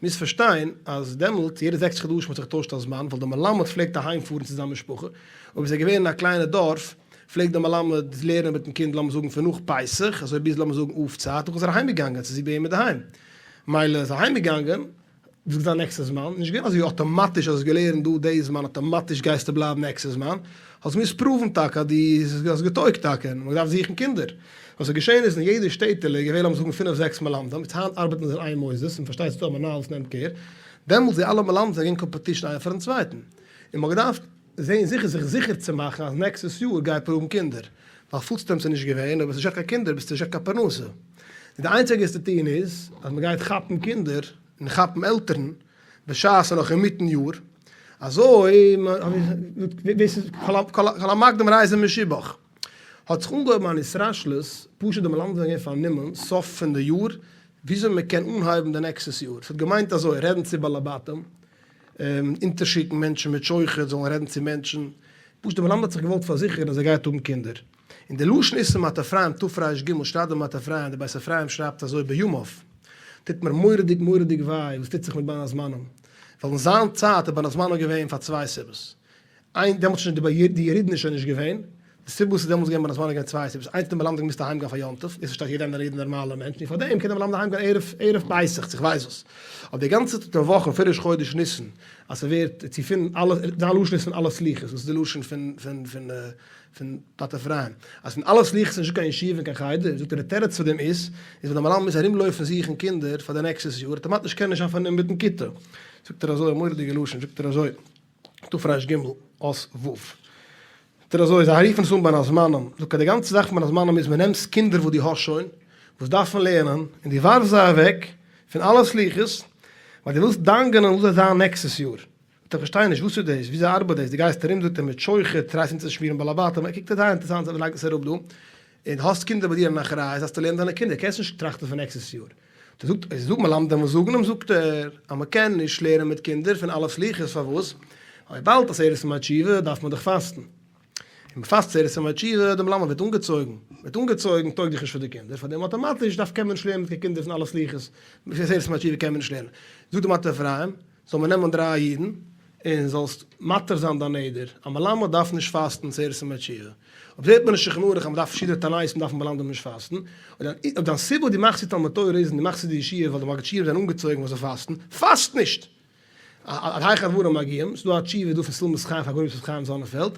Speaker 1: מוזט פארשטיין אז דעמאלט יעדע זעקס חדשים האט זיך געטוישט א זמן, ווייל דער מלמד פלעגט אהיים פארן צו זיין משפחה, אויב איז ער געווען אין א קליינע דארף, פלעגט דער מלמד לערנען מיטן קינד לאמיר זאגן פון נאך פסח אזוי ביז לאמיר זאגן אב צייט, נאך איז ער אהיים געגאנגען צו זי ביי אים אינדערהיים, מילא איז אהיים געגאנגען, וואס איז דיין נעקסטע זמן? נישט געווען אזוי אטאמאטיש אז האסט געלערנט דא די זמן אטאמאטיש גייסטו בלייבן נעקסטע זמן, האסט געמוזט prove ן טאקע אז דו האסט געטויגט טאקע, און מ'האט געדארפט זוכן קינדער. וואס איז געשען איז אין יעדע שטעטעלע איז געווען לאמיר זאגן פינף זעקס מלמדים, איצט היינט ארבעטן זיי אין איין מוסדות, און פארשטייט זיך ס'איז דא א מנהל וואס נעמט קער, דעמאלטס די אלע מלמדים זענען געווען competition איינער פארן צווייטן, און מ'האט געדארפט זען זיכער זיך זיכער צו מאכן אז נעקסטעס יאר גייט מען האבן קינדער, ווייל food stamps איז נישט געווען, אויב האסט נישט געהאט קיין קינדער ביסטו נישט געהאט קיין פרנסה. און די איינציגע וואס צו טון איז אז מ'גייט כאפן קינדער און כאפן עלטערן בשעת ס'איז נאך אינמיטן יאר, אזוי ווער ס'איז כל המקדים הרי זה משובח. האט זיך אנגעהויבן אן התרשלות, פשוט די מלמדים זענען געווען פארנומען סוף פון די יאר וויאזוי מ'קען אנהייבן די נעקסטעס יאר, ס'האט געמיינט אזוי, רעדן צו בעלי בתים, אונטערשיקן מענטשן מיט שוחד זאלן רעדן צו מענטשן, פשוט די מלמד האט זיך געוואלט פארזיכערן אז ער גייט האבן קינדער. און די לשון איז פון מטה אפרים תר"ג שרייבט די מטה אפרים, די בית אפרים שרייבט אזוי בימיו, טוט מיר מורא'דיג מורא'דיג וויי וואס טוט זיך מיט בין הזמנים, ווייל אין זיין צייט איז בין הזמנים געווען פאר צוויי סיבות, איין, דעמאלטס שוין די ירידן איז שוין נישט געווען, די סיבה וואס איז דעמאלטס געווען בין הזמנים איז געווען צוויי סיבות, איינס די מלמד האט געמוזט אהיים גיין פאר יום טוב, דאס פארשטייט יעדער איינער יעדער נארמאלער מענטש, און פארדעם קען דער מלמד אהיים גיין ערב ערב פסח צו כ'ווייס וואס, אבער די גאנצע ט ט וואכן פון ראש חודש ניסן אז ס'ווערט צו פון אלע, זיין לשון איז פון אלע סליחות, דאס איז די לשון פון פון פון פון מטה אפרים, אז פון אלע סליחות איז נישטא קיין ישיבה און קיין חדר, זאגט ער די תירוץ פאר דעם איז, איז ווייל דער מלמד מוז ארום לויפן זוכן קינדער פאר די נעקסטעס יאר, אטאמאטיש קען ער נישט זיין פארנומען מיטן כיתה, זאגט ער אזוי א מורא'דיגע לשון, זאגט ער אזוי. תר"ג אות ו'. זאגט ער אזוי, זיי רופן עס אן בין הזמנים, זאגט ער די גאנצע זאך פון בין הזמנים איז מען נעמסט קינדער וואס דו האסט שוין, וואס דארפן לערנען, און דו ווארפסט זיי אוועק פון אלע סליחות, ווייל דו ווילסט דאנגענען וואס זיי זיין נעקסטעס יאר. זאגט ער כ'פארשטיי נישט, וואס איז דאס, וויאזוי ארבעט דאס, דו גייסט ארום זאגט ער מיט שוחד, טרייסט אונטערשמירן בעלי בתים, ער קוקט אזוי אינטערעסאנט און לייגט עס אראפ דא, און האסט קינדער ביי דיר אין אחריות, דארפסטו לערנען דיינע קינדער, קענסט נישט טראכטן פון נעקסטעס יאר. ער זאגט, עס איז דא מלמדים וואס זאגן אים, זאגט ער, אז מען קען נישט לערנען מיט קינדער פון א' סליחות, פארוואס? ווייל וויבאלד עשרת ימי תשובה דארף מען דאך פאסטן, און מען פאסט עשרת ימי תשובה, די מלמד ווערט אנגעצויגן, ווערט אנגעצויגן טויג דאך נישט פאר די קינדער, פאר דעם אטאמאטיש דארף קען מען נישט לערנען מיט קיין קינדער פון א' סליחות, עשרת ימי תשובה קען מען נישט לערנען. זאגט די מטה אפרים, זאל מען נעמען דריי אידן, און זאלסט מתיר זיין דיין נדר, א מלמד דארף נישט פאסטן עשרת ימי תשובה. אויב זעט מען אין שולחן ערוך אז מען דארף פארשידענע תעניתים דארפן מלמדים נישט פאסטן, אויב דיין סיבה וואס דו מאכסט צו תלמוד תורה איז און דו מאכסט צו די ישיבה ווייל די מגיד שיעורים זענען אנגעצויגן ווייל זיי פאסטן, פאסט נישט! עד היכן הדברים מגיעים, ס'איז דא א תשובה דא פון סולמות חיים פון הגאון רבי יוסף חיים זאנענפעלד,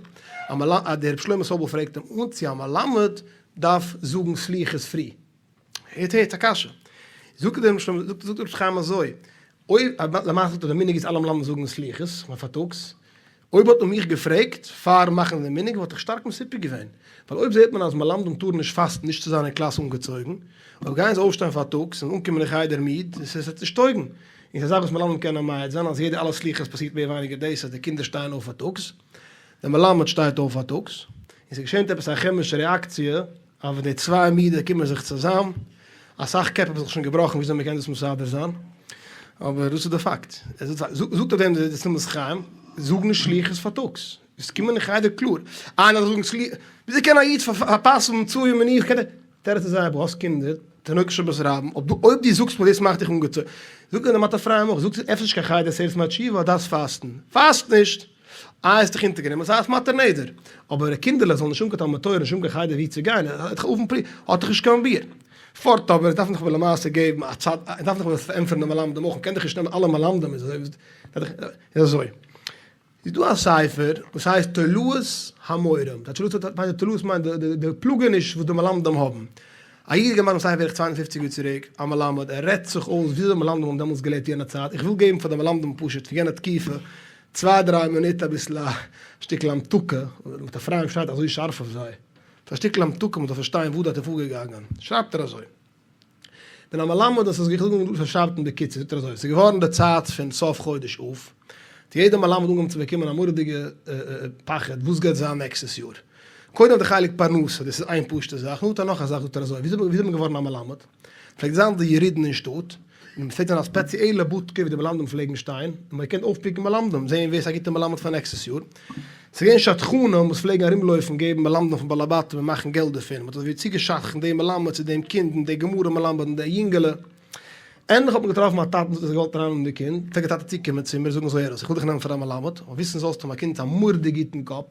Speaker 1: אז דער רבי שלמה סובל פרעגט אים אן צו א מלמד דארף זאגן סליחות פרי. הערט הערט א קשיא. זאגט דער רבי זאגט רבי חיים אזוי, אויב למעשה זאגט ער די מנהג איז אלע מלמדים זאגן סליחות, כ'מיין פארטאגס, אויב האט מען מיך געפרעגט פארן מאכן די מנהג וואלט איך שטארק מסופק געווען, ווייל אויב זעט מען אז מלמדים טארן נישט פאסטן נישט צו זיין אין קלאס אנגעצויגן, אויב גייען זיי אויפשטיין פארטאגס און אנקומען אין חדר מיד, עס וועט נישט טויגן, און ס'איז א זאך וואס מלמדים קענען מעיד זיין אז יעדע אלע סליחות פאסירט מער ווייניגער דאס אז די קינדער שטייען אויף פארטאגס, דער מלמד שטייט אויף פארטאגס, און ס'געשענט עפעס א כעמישע רעאקציע אבער די צוויי מידע קומען זיך צוזאם, אסאך קעפ האבן זיך שוין געבראכן וויאזוי מ'קען דאס מסדר זיין, אבער דאס איז די פאקט. זאגט אויף דעם די שמחת חיים, זאג נישט סליחות פארטאגס, עס קומען אין חדר קלאר, איינער זאל זאגן סליחות, וויאזוי קען א איד פארפאסן צוה מנוחה, קען ער, תירוץ איז זייער פשוט, האסט קינדער, תינוקות של בית רבן, אויב דו זאגסט מיר דאס מאכט דיך אנגעצויגן, זאגט דער מטה אפרים אויך, זאגסט עפעס נישט קיין חדר עשרת ימי תשובה, דארפסט פאסטן, פאסט נישט! איי האסט דיך אונטערגענומען, זיי אויף מתיר נדר. אבער קינדערלעך זאלן נישט האבן קיין תלמוד תורה, נישט האבן קיין חדר וואו צו גיין, האט דאך אויפן פרי, האט דאך נישט קיין ביר. פארט אבער, דארף מען דאך אבער למעשה געבן א צד, דארף דאך אבער פארענטפערן די מלמדים אויך, מ'קען דאך נישט נעמען אלע מלמדים איז אזוי, איז אזוי. איז דא א ספר וואס הייסט תולעות המורים, תולעות מיינט די פלאגעניש וואס די מלמדים האבן. א איד האט געמאכט דעם ספר בערך 52 יאר צוריק, א מלמד, ער רעדט זיך אויס וויאזוי מלמדים האבן דעמאלטס געלעבט יענע צייט, איך וויל געבן פאר די מלמדים פשוט פון יענע תקופה צוויי דריי מינוט אביסל א שטיקל המתקה, מטה אפרים שרייט אזוי שארף אויף זיי, ס'איז א שטיקל המתקה מ'זאל פארשטיין וואס דארט איז פארגעגאנגען, שרייבט ער אזוי. ווען א מלמד האט עס געזאגט און פארשרייבט אין בקיצור זאגט ער אזוי, ס'איז געווארן די צייט פון סוף חודש אב, האט יעדער מלמד אנגעהויבן צו באקומען א מורא'דיגע פחד וואס גייט זיין נעקסטעס יאר. קודם אויף די חלק פרנסה, דאס איז איין פשוטע זאך, נאכדעם האט ער נאך א זאך זאגט ער אזוי, וויאזוי איז מען געווארן א מלמד? פלעגט זיין די ירידן אין שטאט, און עס פלעגט זיין א ספעציעלע בודקע ווי די מלמדים פלעגן שטיין, און מען האט געקענט אויפפיקן מלמדים, זען ווער איז א גוטער מלמד פאר נעקסטעס יאר. ס'איז געווען שדכנים וואס פלעגן ארומלויפן געבן מלמדים פון בעלי בתים און מאכן געלט דערפון, מען האט אזויווי צוגעשדכנט דעם מלמד צו דעם קינד און דער גמרא מלמד און דער יונגעלע. ענדליך האט מען געטראפן א טאטן וואס האט געוואלט ארייננעמען די קינד, פלעגט דער טאטע צוקומען צו מיר זאגן אזוי הער אויס, איך וויל דיך נעמען פאר א מלמד, אבער וויסן זאלסטו מיין קינד האט א מורא'דיג גוטן קאפ,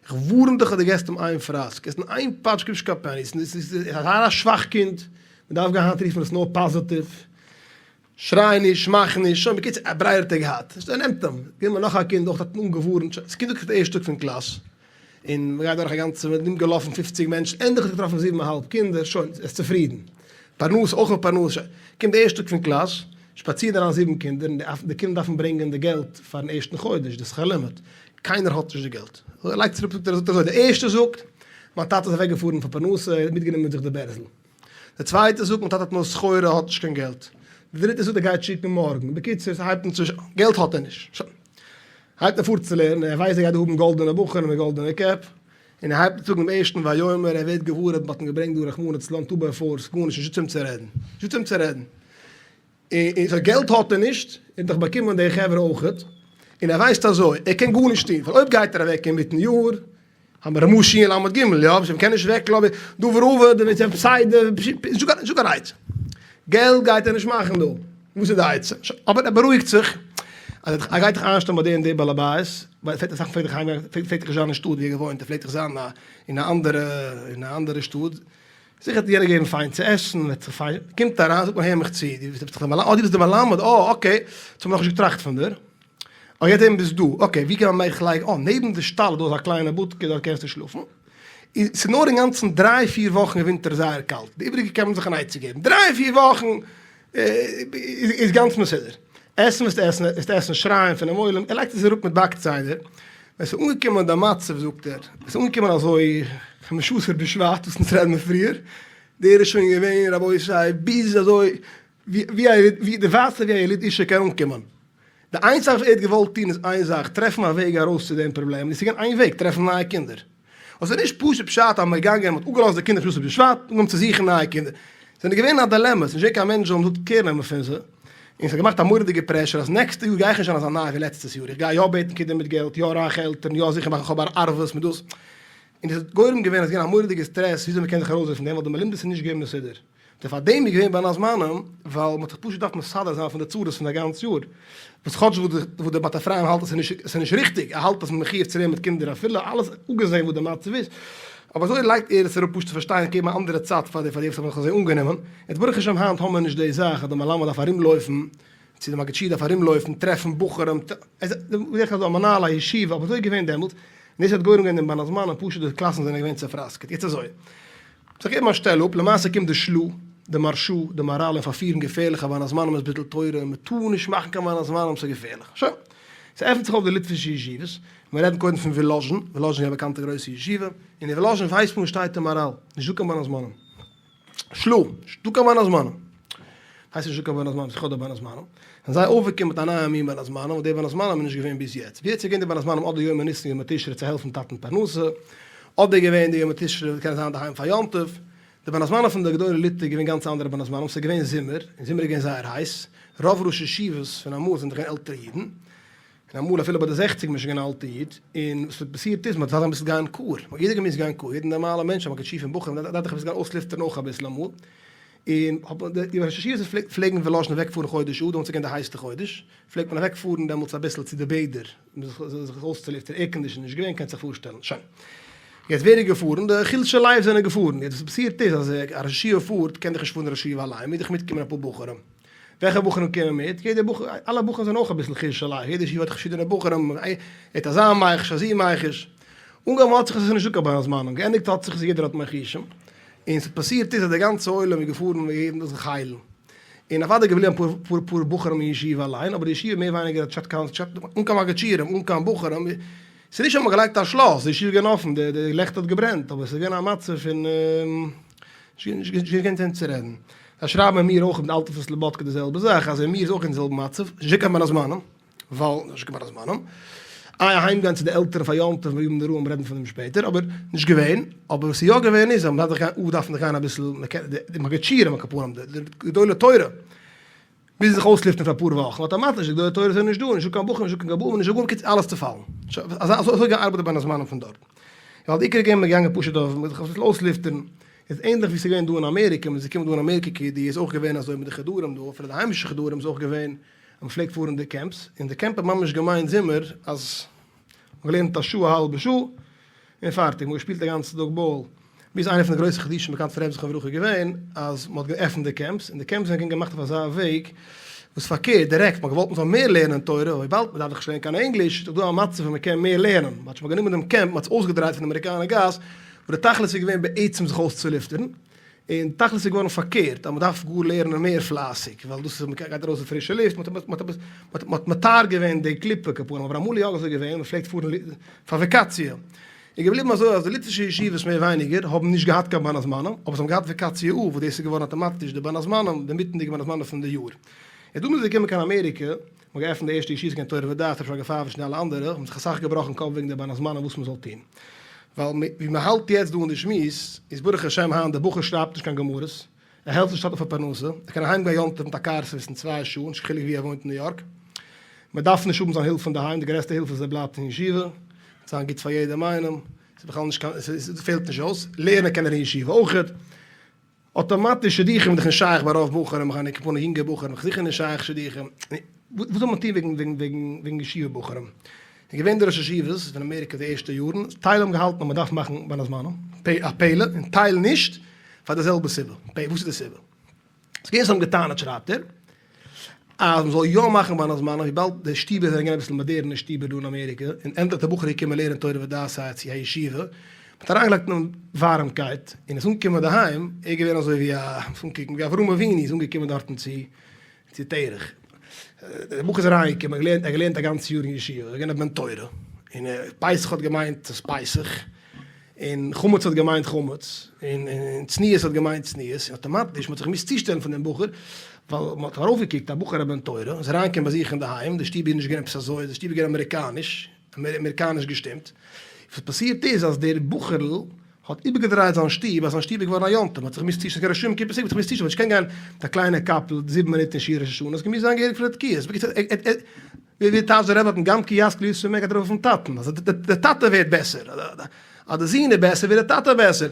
Speaker 1: איך ווארן דיך אז דו געסט אים איין פראסק, געסט אים איין פאטש גיב נישט קיין פעני, ס'איז אזא שוואך קינד, מען דארף גיין היינט רופט מען עס נאר פאזיטיוו, שריי נישט, מאך נישט, שוין בקיצור א ברירה האט ער געהאט, ער נעמט אים, גענומען נאך א קינד אויך האט אים אנגעווארנט, שוין, ס'קינד זאגט די ערשטע טאג פון קלאס, און מ'גייט דורך א גאנצע, מ'האט אומגעלאפן פופציג מענטשן, ענדליך האט ער געטראפן זיבן אהאלב קינדער, שוין, ער איז צופרידן. פרנסה, אויך נאך פרנסה, שוין. קומט די ערשטע טאג פון קלאס, שפאצירן אריין זיבן קינדער, און די קינדער דארפן ברענגען די געלט פארן ערשטן חודש, די שכר לימוד. קיינער האט נישט די געלט. ער לייגט עס אראפ, זאגט ער, זאגט ער אזוי, די ערשטע זאגט, מיין טאטע איז אוועקגעפארן פאר פרנסה, ער האט מיטגענומען מיט זיך די בערזל. די צווייטע זאגט, מיין טאטע האט נאר סחורה, ער האט נישט קיין געלט. די דריטע זאגט, ער גייט שיקן מארגן. בקיצור, ס'הייבט אן צו, געלט האט ער נישט. שוין. הייבט אן פארצולערנען, ער ווייסט ער גייט דא האבן גאלדענע בחורים מיט גאלדענע קעפ, און ער הייבט אן זאגן דעם ערשטן ויאמר, ער ווערט געוואר אז מ'האט אים געברענגט דא רחמנא לצלן two by fours, גארנישט, נישטא צו אים צו רעדן, נישטא צו אים צו רעדן, און סאו געלט האט ער נישט, ער האט דאך באקומען די חברה אויכעט, און ער ווייסט אזוי, ער קען גארנישט טון, ווייל אויב גייט ער אוועק אינמיטן יאר, האבן רמ ש און למד ג, יא, מ'קען נישט אוועק לאזן, דבר אבד, סיידע, נישטא קיין עצה, געלט גייט ער נישט מאכן דא. וואס איז די עצה? אבער ער בארואיגט זיך אז ער גייט זיך איינשטעלן ביי די און די בעל הבית, ווייל ער פלעגט אסאך פלעגט זיך אהיים גיין, פלעגט זיך נישט זיין אין שטאט ווי ער געוואוינט, ער פלעגט זיך זיין אין א אנדערע אין א אנדערע שטאט, זיכער האט יענער געגעבן פיין צו עסן, וועט זיך פיין, קומט אריין זאגט מען הער מיך צו, דו ביסט דאך די מלמד, אה דו ביסט די מלמד, אה okay, יעצט האב איך נאכנישט געטראכט פון דיר, אה יעצט ביסט דא, okay ווי קען מען מיך לייגן, אה נעבן די שטאל איז דא אזא קליינע בודקע דארט קענסטו שלאפן. איז ס'איז נאר אינגאנצן דריי פיר וואכן אין ווינטער זייער קאלט, די איבריגע קען מען זיך אן עצה געבן, דריי פיר וואכן איז גאנץ מסודר, עסן וועסטו עסן, וועסטו עסן שריים פונעם עולם, ער לייגט עס אראפ מיט באק ציינער, ווען ס'איז אנגעקומען די מצב זאגט ער, ווען ס'איז אנגעקומען אזוי חמשה עשר בשבט וואס אונז רעדן מיר פריער, דער איז שוין געווען רבותי ביז אזוי ווי די ווייטסטע ווי א ילוד אשה קען אנקומען, די איין זאך וואס ער האט געוואלט טון איז איין זאך, טרעפן א וועג ארויס צו דעם פראבלעם, און עס איז געווען איין וועג, טרעפן נייע קינדער. אבער ס'איז נישט פשוט פשט אז מ'איז געגאנגען און מ'האט אפגעלאזט די קינדער פון שבט און אנגעהויבן צו זוכן נייע קינדער. ס'זענען געווען א דילעמע, ס'איז נישט געווען קיין מענטש זאל זאל care נעמען פון זיי, און ס'האט געמאכט א מורא'דיגע pressure אז נעקסטע יאר גיי איך נישט זיין אזא נייע ווי לעצטעס יאר, איך גיי יא בעטן קינדער מיט געלט, יא רייכע עלטערן, יא זיכער מאכן כ'האב ערבות מיט דאס. און דאס האט גורם געווען אז ס'איז געווען א מורא'דיגע סטרעס וויאזוי מ'קען זיך ארויסזען פון דעם, ווייל די מלומדות איז נישט געווען מסודר. די פאר דעם איז געווען בין הזמנים, ווייל מ'האט זיך פשוט געדארפט מסדר זיין פון די צרות פון א גאנץ יאר, וואס כאטש וואס דער בת אפרים האלט אז ס'איז נישט ריכטיג, ער האלט אז מ'איז מחיוב צו לערנען מיט קינדער אפילו אלעס אפגעזען וואס די מצב איז, אבער אזוי לייגט ער עס אראפ פשוט צו פארשטיין און געבן א אנדערע צד פאר די פאר די וואס האבן זיך אזוי אנגענומען, יעצט ברוך השם היינט האבן מיר נישט די זאך אז די מלמד דארף ארומלויפן, צו די מגיד שיעור דארף ארומלויפן טרעפן בחורים, בדרך כלל איז דא א מנהל הישיבה, אבער אזוי איז געווען דעמאלטס, און דאס האט גורם געווען דעם בין הזמנים, פשוט די קלאסן זענען געווען צופראסקעט, יעצט אזוי. זיך געבן א שטעל אפ, למעשה קומט די של"ה, די מהרש"א, די מהר"ל און פארפירן געפערליך א בין הזמנים איז ביטול תורה און מען טאר נישט מאכן קיין בין הזמנים ס'איז געפערליך. שוין. ס'עפנט זיך אויף די ליטווישע ישיבות, מיר רעדן קודם פון וואלאזשין, וואלאזשין איז א באקאנטע גרויסע ישיבה, און אין וואלאזשין ווייסט מען וואס שטייט אין מהר"ל, נישט דא קיין בין הזמנים. של"ה, נישט דא קיין בין הזמנים. הייסט נישט דא קיין בין הזמנים, ס'איז דא בין הזמנים. זענען זיי אויפגעקומען מיט א נייע מין בין הזמנים, וואס די בין הזמנים איז נישט געווען ביז יעצט. ביז יעצט איז געווען די בין הזמנים אדער יומי ניסן יומי תשרי צו העלפן טאטן פרנסה, אדער געווען די יומי תשרי וואס קען זיין אינדערהיים פאר יום טוב. די בין הזמנים פון די גדולי ליטא איז געווען גאנץ אנדערע בין הזמנים, ס'איז געווען זומער, און זומער איז געווען זייער הייס, רוב ראשי ישיבות פון אמאל זענען דאך געווען עלטערע אידן, און אמאל אפילו ביי די זעכציג איז מען שוין געווען א אלטע איד, און וואס האט פאסירט איז, מען האט געדארפט אביסל גיין קאר, מען האט יעדער געמוזט גיין קאר, יעדער נארמאלער מענטש, א מגיד שיעור פון בחורים דארף דאך אביסל גיין אויסלופטערן אויך אביסל אמאל, און האט מען די ראשי ישיבות פלעגן וואלאזשין אוועק פארן חודש אדר, דעמאלטס איז געווען די הייסטע חודש, פלעגט מען אוועק פארן דעמאלטס אביסל צו די בעדער, זיך אויסצולופטערן, air condition איז נישט געווען קענסט זיך פארשטעלן, שוין. יעצט ווער איז געפארן? די חיל'שע לייב זענען געפארן, יעצט וואס פאסירט איז אז א ראש ישיבה פארט קען דאך נישט פארן די ראש ישיבה אליין, מוז דאך מיטקומען אפאר בחורים, וועלכע בחורים קומען מיט? יעדער בחור, אלע בחורים זענען אויך אביסל חיל'שע לייב, יעדע ישיבה האט דאך פארשידענע בחורים, ער האט אזא מיחוש אזי מיחוש, אנגעהויבן האט זיך עס איז נישטא קיין בין הזמנים, געענדיגט האט זיך עס יעדער האט מיחושים, און ס'האט פאסירט איז אז די גאנצע עולם איז געפארן יעדן זיך היילן, און אוודאי געבליבן אפאר פאר פאר בחורים אין ישיבה אליין, אבער די ישיבה מער ווייניגער האט שט קיין שט אן קיין מגיד שיעורים אן קיין בחורים, ס'איז נישט אז מ'האט געלייגט א שלאס, די ישיבה איז געווען אפן, די לעכט האט געברענט, אבער ס'איז געווען א מצב פון נישט געקענט צו רעדן. זיי שרייבן אין מיר אויך אין די אלטע פון סלאבאדקע די זעלבע זאך, אז אין מיר איז אויך אין די זעלבע מצב, נישט קיין בין הזמנים, ווייל נישט קיין בין הזמנים, איי אהיים גיין צו די עלטערן פאר יום טוב בימים נוראים רעדן פון דעם שפעטער, אבער נישט געווען, אבער וואס איז יא געווען איז אז מען דארף דאך גיין, דארף מען דאך גיין אביסל, מען קען, די מגיד שיעורים על כל פנים, די גדולי תורה, מוזן זיך אויסלופטן פאר אפאר וואכן, אטאמאטיש די גדולי תורה זענען נישט דא, נישטא קיין בחורים, נישטא קיין גבאים, נישטא גארנישט, בקיצור אלעס צופאלן. אזוי געארבעט די בין הזמנים פון דארט. ווייל די עיקר געווען מען געגאנגען פשוט אויף זיך אביסל אויסלופטערן, איז ענדליך ווי ס'איז געווען דא אין אמעריקע, מען איז געקומען דא אין אמעריקע כידוע איז אויך געווען אזוי מיט די חדרים דא, אפילו די היימישע חדרים איז אויך געווען אז מען פלעגט פארן די camps, און די קעמפ האט ממש געמיינט זומער אז מען האט געלערנט א שעה א האלבע שעה און פארטיג, מען האט געשפילט א גאנצן טאג באל, ביז איינע פון די גרויסע חידושים באקאנט פון רבי זכרונו לברכה איז געווען אז מען האט געעפנט די camps, און די camps זענען געווען געמאכט אויף אזא וועג וואס פארקערט דירעקט, מען האט געוואלט מען זאל מער לערנען תורה, וויבאלד מען דארף דאך נישט לערנען קיין ענגליש, איז דאך דא א מצב ווען מען קען מער לערנען, מען האט שוין גענומען דעם קעמפ, מען האט עס אויסגעדרייט פון די אמעריקאנער גאס, וואס די תכלית איז געווען בעצם זיך אויסצולופטערן, און תכלית איז געווארן פארקערט אז מען דארף גאר לערנען מער פלייסיג ווייל דאס איז מען גייט ארויס אין פרישע לופט, מען האט מטהר געווען די קליפה כפנים, אבער אמאל איז יא אזוי געווען, מען פלעגט פארן פאר וועקאציע, איז געבליבן אזוי אז די ליטווישע ישיבות מער ווייניגער האבן נישט געהאט קיין בין הזמנים, אבער זיי האבן געהאט וועקאציע אויף וואס דאס איז געווארן אטאמאטיש די בין הזמנים, די מיטנדיגע בין הזמנים פון די יאר. איז דא מען איז געקומען קיין אמעריקע, מען האט געעפנט די ערשטע ישיבות קיין תורה ודעת, ר' שרגא פייוויש און די אלע אנדערע האבן זיך אסאך געבראכן קאפ וועגן די בין הזמנים וואס מען זאל טון, ווייל ווי מען האלט יעצט דא אין די שמועס איז ברוך השם היינט דער בחור שרייבט נישט קיין גמרות, ער העלפט נישט טאטע פאר פרנסה, ער קען אהיים גיין יום טוב מיט א קאר סערוויס אין צוויי שעה, נישט קיין חילוק ווי ער וואוינט אין ניו יארק, מען דארף נישט האבן זיין הילף פון דערהיים, די גרעסטע הילף איז ער בלייבט אין ישיבה, זיין גוט פאר יעדעם איינעם, ס'איז בכלל נישט קיין, ס'פעלט נישט אויס, לערנען קען ער אין ישיבה אויכעט. אטאמאטיש שידוכים איז דאך נישט שייך ביי רוב בחורים, איך מיין יונגע בחורים, איך זיכער נישט שייך שידוכים, וואס זאל מען טון וועגן וועגן וועגן וועגן ישיבה בחורים? איז געווען די ראש ישיבות פון אמעריקע די ערשטע יארן, טייל האבן געהאלטן אז מען דארף מאכן בין הזמנים, א פלא, און טייל נישט, פאר די זעלבע סיבה, וואס איז די סיבה? ס'געווען וואס האבן געטענה'ט שרייבט ער, אז מ'זאל יא מאכן בין הזמנים וויבאלד די שטיבער זענען געווען אביסל מאדערנע שטיבער דא אין אמעריקע, און ענדליך די בחור איז געקומען לערנען תורה ודעת סיי צו א ישיבה, מ'האט אריינגעלייגט אין אים ווארעמקייט, און איז אנגעקומען אינדערהיים, ער איז געווען אזוי ווי א, מ'זאל אנקוקן, ווי אברהם אבינו איז אנגעקומען דארטן צו צו תרח. דער בחור איז אריינגעקומען, ער האט געלערנט א גאנץ יאר אין ישיבה, ער איז געווען א בן תורה, און פסח האט געמיינט ס'איז פסח, און חמץ האט געמיינט חמץ, און צניעות האט געמיינט צניעות, און אטאמאטיש מ'האט זיך געמוזט צושטעלן פון דעם בחור, ווייל מ'האט ארויפגעקוקט א בחור א בן תורה, איז אריינגעקומען ביי זיך אינדערהיים, די שטוב איז נישט געווען עפעס אזוי, די שטוב איז געווען אמעריקאניש, אמעריקאניש געשטימט, וואס פאסירט איז אז דער בחור'ל האט איבערגעדרייט זיין שטוב, אז זיין שטוב איז געווארן א יום טוב, מ'האט זיך געמוזט צושטעלן, ס'איז געווען ראש השנה יום כיפור סוכה, מ'האט זיך געמוזט צושטעלן, מ'האט נישט געקענט גיין מיט א קליינע קאפל זיבן מינוט אין שיר ראש השנה, ס'האט געמוזט זיין געהעריג פון די תקיעות, בקיצור, ווי ווי טאהשער רבי האט אין גם כי ישכיל יתום גייט ארויף אויפן טאטן, אז דער טאטע ווערט בעסער, אז די זון איז בעסער ווערט דער טאטע בעסער.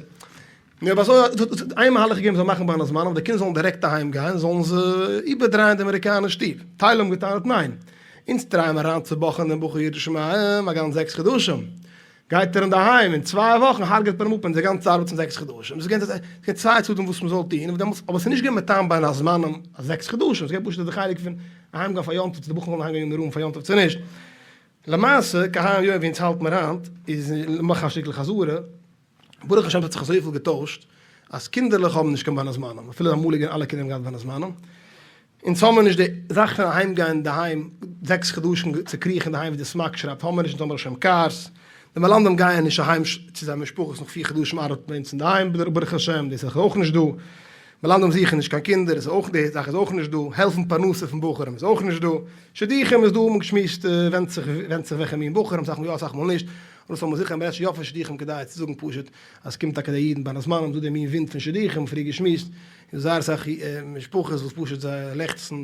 Speaker 1: נו אויב אזוי האט איין מהלך געגעבן זאל מאכן בין הזמנים, די קינדער זאלן דירעקט אהיים גיין, זאלן זיי איבערדרייען די אמעריקאנער שטוב. טייל האבן געטענה'ט ניין, אונז טרייען מיר אריינצובאכען דעם בחור ירא שמים א גאנץ זעקס חדשים, גייט ער אינדערהיים אין צוויי וואכן הרג'עט מען אים אפ אונזער גאנצע ארבעט פון זעקס חדשים, עס איז געווען צוויי צדדים וואס מען זאל טון, און דעמאלטס, אבער עס איז נישט געווען מטעם בין הזמנים זעקס חדשים, עס איז געווען פשוט די חלק פון אהיים גיין פאר יום טוב, צו די בחורים זאלן אהיים גיין אין רום פאר יום טוב צו נישט. למעשה כהיום יום ווי אונז האלט מיר היינט, איז לאמיך א שטיקל חזרה, ברוך השם ס'האט זיך אזויפיל געטוישט, אז קינדערלעך האבן נישט קיין בין הזמנים, אפילו אמאליגע אלע קינדער האבן געהאט בין הזמנים, אונז האמיר נישט די זאך פון אהיים גיין אינדערהיים זעקס חדשים צו קריכן אינדערהיים ווי די סמק שרייבט האמיר נישט אונז האמיר שוין קארס, די מלמדים גייען נישט אהיים צו זייער משפחות נאך פיר חדשים ארבעט ביי אונז אינדערהיים ברוך השם דאס איז אויך נישט דא, מלמדים זוכן נישט קיין קינדער איז אויך די זאך איז אויך נישט דא, העלפן פרנסה פון בחורים איז אויך נישט דא, שידוכים איז דא האט מען געשמועסט ווענדט זיך ווענדט זיך וועלכע מין בחורים אסאך מאל יא אסאך מאל נישט, און דאס האבן מיר זיכער מ'רעדט שוין יא פון שידוכים כדאי צו זאגן פשוט אז ס'קומט טאקע די אידן בין הזמנים דא די מין ווינט פון שידוכים פריער געשמועסט איז זייער אסאך משפחות וואס פשוט זיי לעכצן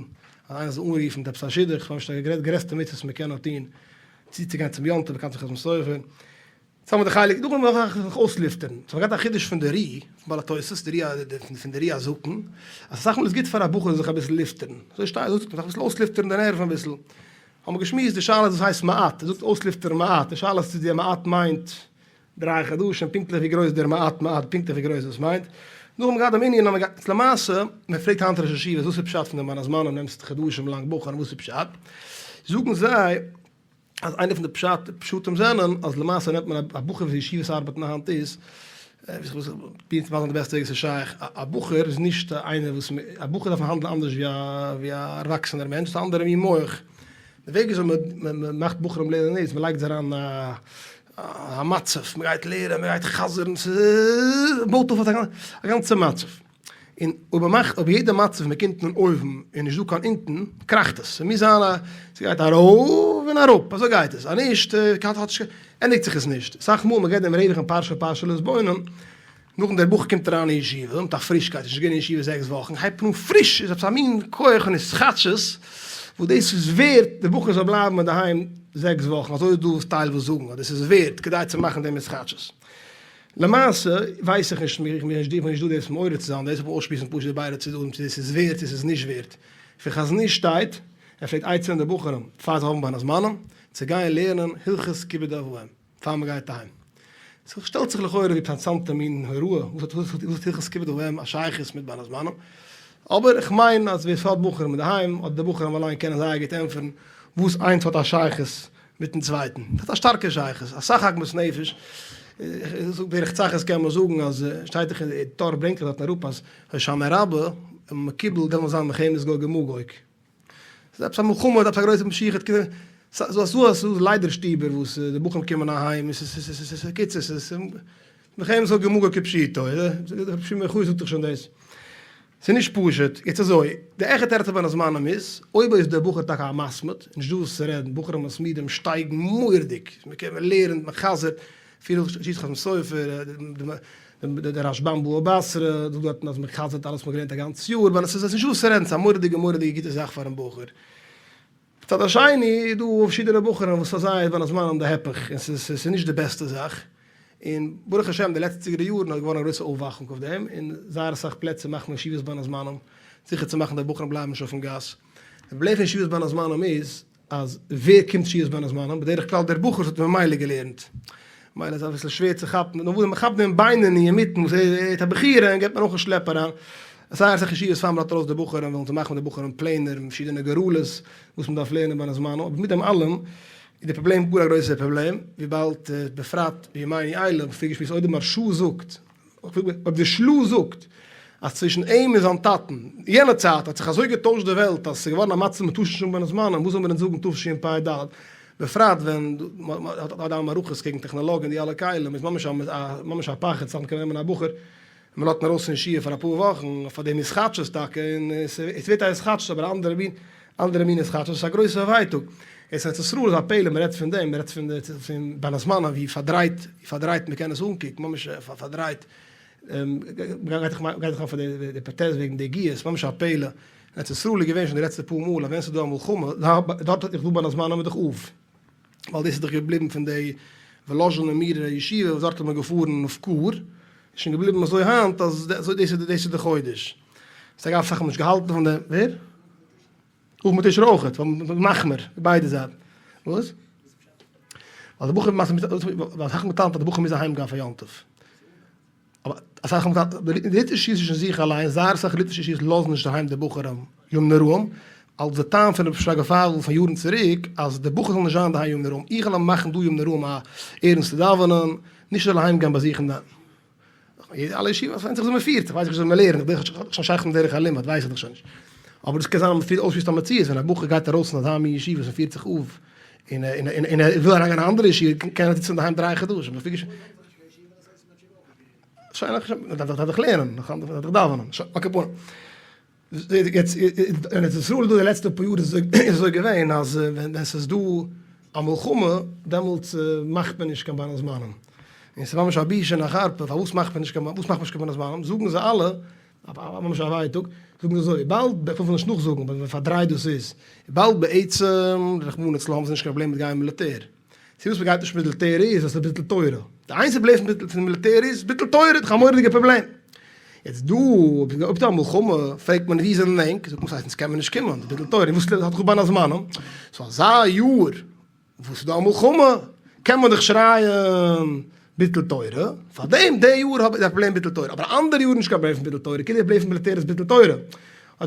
Speaker 1: אז איינער זאל אנרופן מיט עפעס א שידוך, ס'איז ממש די גרעסטע מצוה וואס מ'קען נאר טון, צוצוגיין צום יום טוב באקאנט זיך חתם סופר. יעצט האבן מיר די חלק, נאכדעם וויל איך זיך אויסלופטערן, ס'האט געהאט א חידוש פון די רי, פון בעל התוס', די רי פון די רי הזקן, אז אסאך מאל איז גוט פאר א בחור זיך אביסל לופטערן, אזוי שטייט, אזוי זאגט מען, זיך אביסל אויסלופטערן די נערוון אביסל, האבן מיר געשמועסט, די שאלה איז וואס הייסט מעט, ער זאגט אויסלופטערן מעט, די שאלה איז צו די מעט מיינט דריי חדשים, פונקטליך ווי גרויס דער מעט מעט, פונקטליך ווי גרויס דאס מיינט. נאכדעם האבן מיר געהאט דעם ענין, האבן מיר געהאט, למעשה, מען פרעגט היינט ראש ישיבות וואס איז פשט פון דעם בין הזמנים, נעמסט חדשים לאנג בחורים, וואס איז פשט? זאגן זיי, אז איינע פון די פשט פשטים זענען, אז למעשה נעמט מען א בחור וואס ישיבות ארבעטן היינט איז, ווי צו די בעסטע וועג עס איז שייך, א בחור איז נישט איינער וואס, א בחור דארף מען האנדלען אנדערש ווי א ערוואקסענער מענטש, ס'איז א אנדערע מין מח. די וועג וויאזוי מען מאכט בחורים לערנען איז, מען לייגט זיי אריין אין א מצב, מען גייט לערנען, מען גייט חזר'ן, ס'בויט אויף א גאנצע מצב. און אויב מען מאכט, אויב יעדע מצב מען קומט אן אויבן און נישט דא קיין אונטן, קראכט עס, ס'מוז זיין א, ס'גייט ארויף און אראפ, אזוי גייט עס, אז נישט, ענדיגט זיך עס נישט, אסאך מאל מען געבט דעם רווח אין פרשה פרשה להתבונן, נאכדעם דער בחור קומט אריין אין ישיבה מיט א פרישקייט, איז נישט געווען אין ישיבה זעקס וואכן, הייבט מען אן פריש, איז עפעס א מין כח און התחדשות, וואס דאס איז ווערט דער בחור זאל בלייבן אינדערהיים זעקס וואכן, אזוי איז דא טייל וואס זאגן אז דאס איז ווערט כדי צו מאכן דעם התחדשות. למעשה ווייס איך נישט, איך בין נישט דא דאס מעורר צו זיין, דאס זאל אויסשמועסן פשוט די ביידע צדדים צו דאס איז ווערט צו עס איז נישט ווערט. פון חזון איש שטייט, ער פלעגט עצה'ן די בחורים פאר זיי האבן בין הזמנים, צו גיין לערנען הלכות כיבוד אב ואם פאר מען גייט אהיים. ס'שטעלט זיך לכאורה ווי אינטערעסאנטע מין הוראה, וואס האט הלכות כיבוד אב ואם א שייכות מיט בין הזמנים? אבער איך מיין אז ווער ס'האט בחורים אינדערהיים, אדער די בחורים אליין קענען זייער גוט ענטפערן וואס איינס האט א שייכות מיטן צווייטן. ס'האט א שטארקע שייכות, אסאך עגמת נפש, דרך צחות קען מען זאגן אז שטייט דאך אין די טור ברענגט ער דארטן אראפ אז הושענא רבה מקובל דעמאלטס זיין מלחמת גוג ומגוג. ס'איז עפעס א מלחמה, עפעס א גרויסע משיח האט געקומען, ס'איז דא ליידער שטיבער וואס די בחורים קומען אהיים און ס'איז קיצור ס'איז מלחמת גוג ומגוג כפשוטו, רבי שמעון בר יוחאי זאגט דאך שוין דאס. ס'איז נישט פשוט. יעצט אזוי, די עכטע תירוץ בין הזמנים איז, אויב איז דער בחור טאקע א מתמיד, נישט דא וואס צו רעדן, בחורים מתמידים שטייגן מורא'דיג, מ'קען מ'לערנט, מ'חזר'ט, אפילו שיטת חתם סופר, דער רשב"ם בבא בתרא זאגט דארטן אז מ'חזר'ט אלעס וואס מ'האט געלערנט א גאנץ יאר, ווייל עס איז נישט דא וואס צו רעדן, ס'איז א מורא'דיגע מורא'דיגע גוטע זאך פאר'ן בחור. מצד השני איז דא פארשידענע בחורים וואס פאר זיי איז בין הזמנים די הפך און ס'איז נישט די בעסטע זאך, און ברוך השם די לעצטיגערע יארן האט געווארן א גרויסע אויפוואכונג אויף דעם, און זייער אסאך פלעצער מאכט מען ישיבות בין הזמנים, זיכער צו מאכן די בחורים בלייבן נישט אויפן גאס. די פראבלעם פון ישיבות בין הזמנים איז אז ווער קומט ישיבות בין הזמנים? בדרך כלל דער בחור וואס האט ממילא געלערנט, ממילא איז אביסל שווער צו כאפן, נאר וואס מען כאפט דעם בינוני אינמיטן וואס ער האט א בחירה און געבט מען אויך א שלעפ אריין. זייער אסאך ישיבות פאר מען לאזט ארויס די בחורים ווילן זיי מאכן מיט די בחורים פלענער און פארשידענע גורלות וואס מען דארף לערנען בין הזמנים, אבער מיט דעם אלעם איז די פראבלעם גאר א גרויסער פראבלעם, וויבאלד בפרט בימינו אלה, ווי פריער געשמועסט אויב די מהרש"א זאגט, אויב די של"ה זאגט אז צווישן אים און זיין טאטן יענע צייט האט זיך אזוי געטוישט די וועלט אז ס'איז געווארן א מצב מ'טאר נישט בין הזמנים, וואס זאל מען אונז זאגן תשפ"ד? בפרט ווען מ'האט אלע מערכות קעגן טעכנאלאגיע און די אלע כלים איז ממש א ממש א פחד סתם קען מען נעמען א בחור און מ'לאזט אים ארויס פון שיעור פאר אפאר וואכן פאר דעם התחדשות טאקע און עס ווערט א התחדשות אבער א אנדערע מין אנדערע מין התחדשות ס'איז א גרויסע ווייטאג. ארץ ישראל איז א פלא מ'רעדט פון דעם מ'רעדט פון די פון בין הזמנים ווי פארדרייט ווי פארדרייט מ'קען עס אנקוקן ממש פארדרייט גייט דאך גייט דאך אן פאר די פראטעסט וועגן די גיוס ממש א פלא. אין ארץ ישראל איז געווען שוין די לעצטע פאר מאל אז ווען ס'איז דא א מלחמה דארט איז דא בין הזמנים איז דאך אויף ווייל דאס איז דאך געבליבן פון די וואלאזשינער מירער ישיבה וואס דארט האט מען געפארן אויף קור, איז שוין געבליבן אזוי היינט אז דאס איז דאס איז די חודש. ס'איז אגב אסאך האבן נישט געהאלטן פון דעם, ווער? אויך מיט תשרי אויכעט, ווייל מחמיר, ביידע זייטן. וואס? ווייל די בחורים ווייל אסאך האבן געטענה'ט אז די בחורים מוזן אהיים גיין פאר יום טוב. אבער אסאך האבן געטענה'ט, די ליטווישע ישיבות צווישן זיך אליין, זייער אסאך ליטווישע ישיבות לאזן נישט אהיים די בחורים ימים נוראים, אלס די טעם פון רבי שרגא פייוול פון יארן צוריק, אז די בחור זאל נישט זיין אינדערהיים ימים נוראים, איך וועל אים מאכן דא ימים נוראים א ערנסטע דאווענען, נישט ער זאל אהיים גיין ביי זיך אינדערהיים. אלע ישיבות, ווענדט זיך וויאזוי מען פירט זיך, ווייס איך נישט וויאזוי מען לערנט, איך בין דאך שוין שייך פון דרך הלימוד, ווייס איך דאך שוין נישט. אבער דאס קען זיין אז מען פירט אויסשמועסט א מציאות, ווען א בחור גייט ארויס פון אזא מין ישיבה וואס מען פירט זיך אויף, און און ער וויל אריינגיין אין א אנדערע ישיבה, קען ער זיצן אינדערהיים דריי חדשים. שוין, דארף דאך לערנען, דארף דאך דאווענען, שוין, על כל פנים. יעצט אין ארץ ישראל איז דא די לעצטע פאר יאר איז אזוי געווען אז ווען ס'איז דא א מלחמה דעמאלטס מאכט מען נישט קיין בין הזמנים, און ס'איז ממש א בושה און א חרפה פארוואס מאכט מען נישט קיין וואס מאכט מען נישט קיין בין הזמנים, זאגן זיי אלע, ממש א ווייטאג, זאגן זיי אזוי, וויבאלד, איך וויל נישט נאכזאגן אבער ווי פארדרייט דאס איז, וויבאלד בעצם רחמנא לצלן האבן זיי נישט קיין פראבלעם מיט גיין אין מיליטער, סיבה וואס מ'גייט נישט מיליטער איז אז ס'איז ביטול תורה. די איינציגע פראבלעם פון מיליטער איז ביטול תורה, דאך א מורא'דיגע פראבלעם. יעצט דא, אויב ס'דא א מלחמה, פרעגט מען ווי זענען ענק, זאגט מען ס'הייסט אונז קען מען נישט קומען, ביטול תורה, און וואס האט דאך בין הזמנים? סאו אזא יאר וואס ס'איז דא א מלחמה, קען מען דאך שרייען ביטול תורה, פארדעם די יאר האב איך א פראבלעם ביטול תורה, אבער אנדערע יארן נישט קיין פראבלעם פון ביטול תורה, כאילו די פראבלעם פון מיליטער איז ביטול תורה. אדער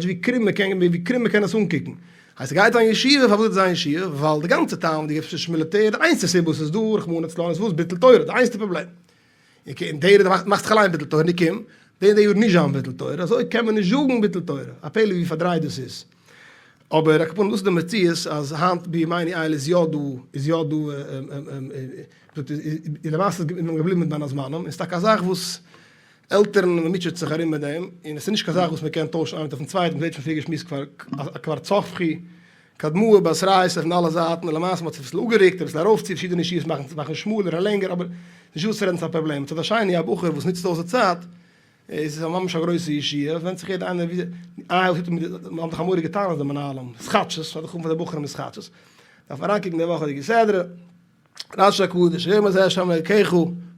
Speaker 1: ווי קרום מ'קען ווי קרום מ'קען עס אנקוקן. הייסט ער גייט זיין ישיבה, פארוואס זאל ער זיין ישיבה? ווייל די גאנצע טעם וואס דו געבסט נישט מיליטער, די איינציגסטע סיבה וואס איז דא, רחמנא לצלן, איז וואס? ביטול תורה, די איינציגסטע פראבלעם. און דער דו מאכסט זיך אליין ביטול תורה, נו קום, די און די יאר נישט זיין ביטול תורה, אזוי קען מען נישט זאגן ביטול תורה, א פלא ווי פארדרייט דאס איז. אבער על כל פנים דאס איז די מציאות אז היינט בימינו אלה איז יא דא, איז יא דא, למעשה איז מען געבליבן מיט בין הזמנים, און ס'איז טאקע א זאך וואס. עלטערן מען מוטשעט זיך ארום מיט דעם, און עס איז נישט קיין זאך וואס מען קען טוישן איינער אויפן צווייטן, מען האט שוין פריער געשמועסט כבר כבר צפחי קדמאה בתרייתא פון אלע זייטן, און למעשה מען האט זיך אביסל אפגערוקט, אביסל ארויפצו, פארשידענע ישיבות מאכן מאכן שמאלער און לענגער, אבער נישט דא צו רעדן ס'איז א פראבלעם, מצד השני א בחור וואס נוצט אויס די צייט, עס איז ממש א גרויסע ישיבה, עס ווענדט זיך יעדער איינער ווי, איי וואס טוט מען מיט די, מען האט דאך א מורא'דיגע טענות די מנהלים, התחדשות, מ'דארף דאך האבן פאר די בחורים התחדשות, דארף מען אריינקוקן די וואכעדיגע סדרה. רשי הקדוש, היום הזה ה' אלקיך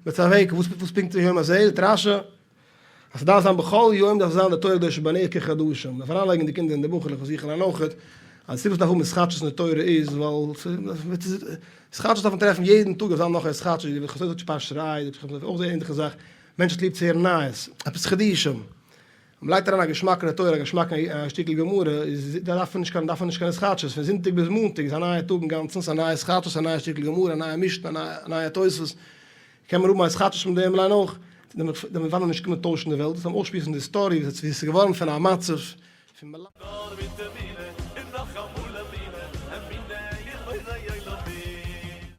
Speaker 1: מצווך, וואס וואס פונקט היום הזה? זאגט רשי, אז ס'דארף זיין בכל יום דארף זיין די תורה קדושה בעיניך כחדשים, מ'דארף אריינלייגן די קינדער און די בחור'לעך וואס איך אליין אויכעט, אז די סיבה וואס מ'דארף האבן התחדשות אין די תורה איז ווייל התחדשות דארף מען טרעפן יעדן טאג דארף זיין נאך א התחדשות, ווי חז ל זאגט פרשת ראה, אויך די ענליכע זאך, מענטש האט ליב צו הערן נייעס, עפעס חידושים. מען לייגט אריין א געשמאק אין די תורה, א געשמאק אין א שטיקל גמרא, איז דא דארף מען נישט קיין דארף מען נישט קיין התחדשות, פון זונטאג ביז מאנטאג איז א נייע טאג אינגאנצן, ס'איז א נייע התחדשות, א נייע שטיקל גמרא, א נייע משנה, א נייע תוספות, קען מען האבן א התחדשות מיט דעם אליין אויך, דער מיר וועלן נישט קומען טוישן די וועלט, דאס זאל מען אויסשמועסן די היסטאריע ווי עס איז געווארן פון א מצב פון.
Speaker 2: נאר מיט.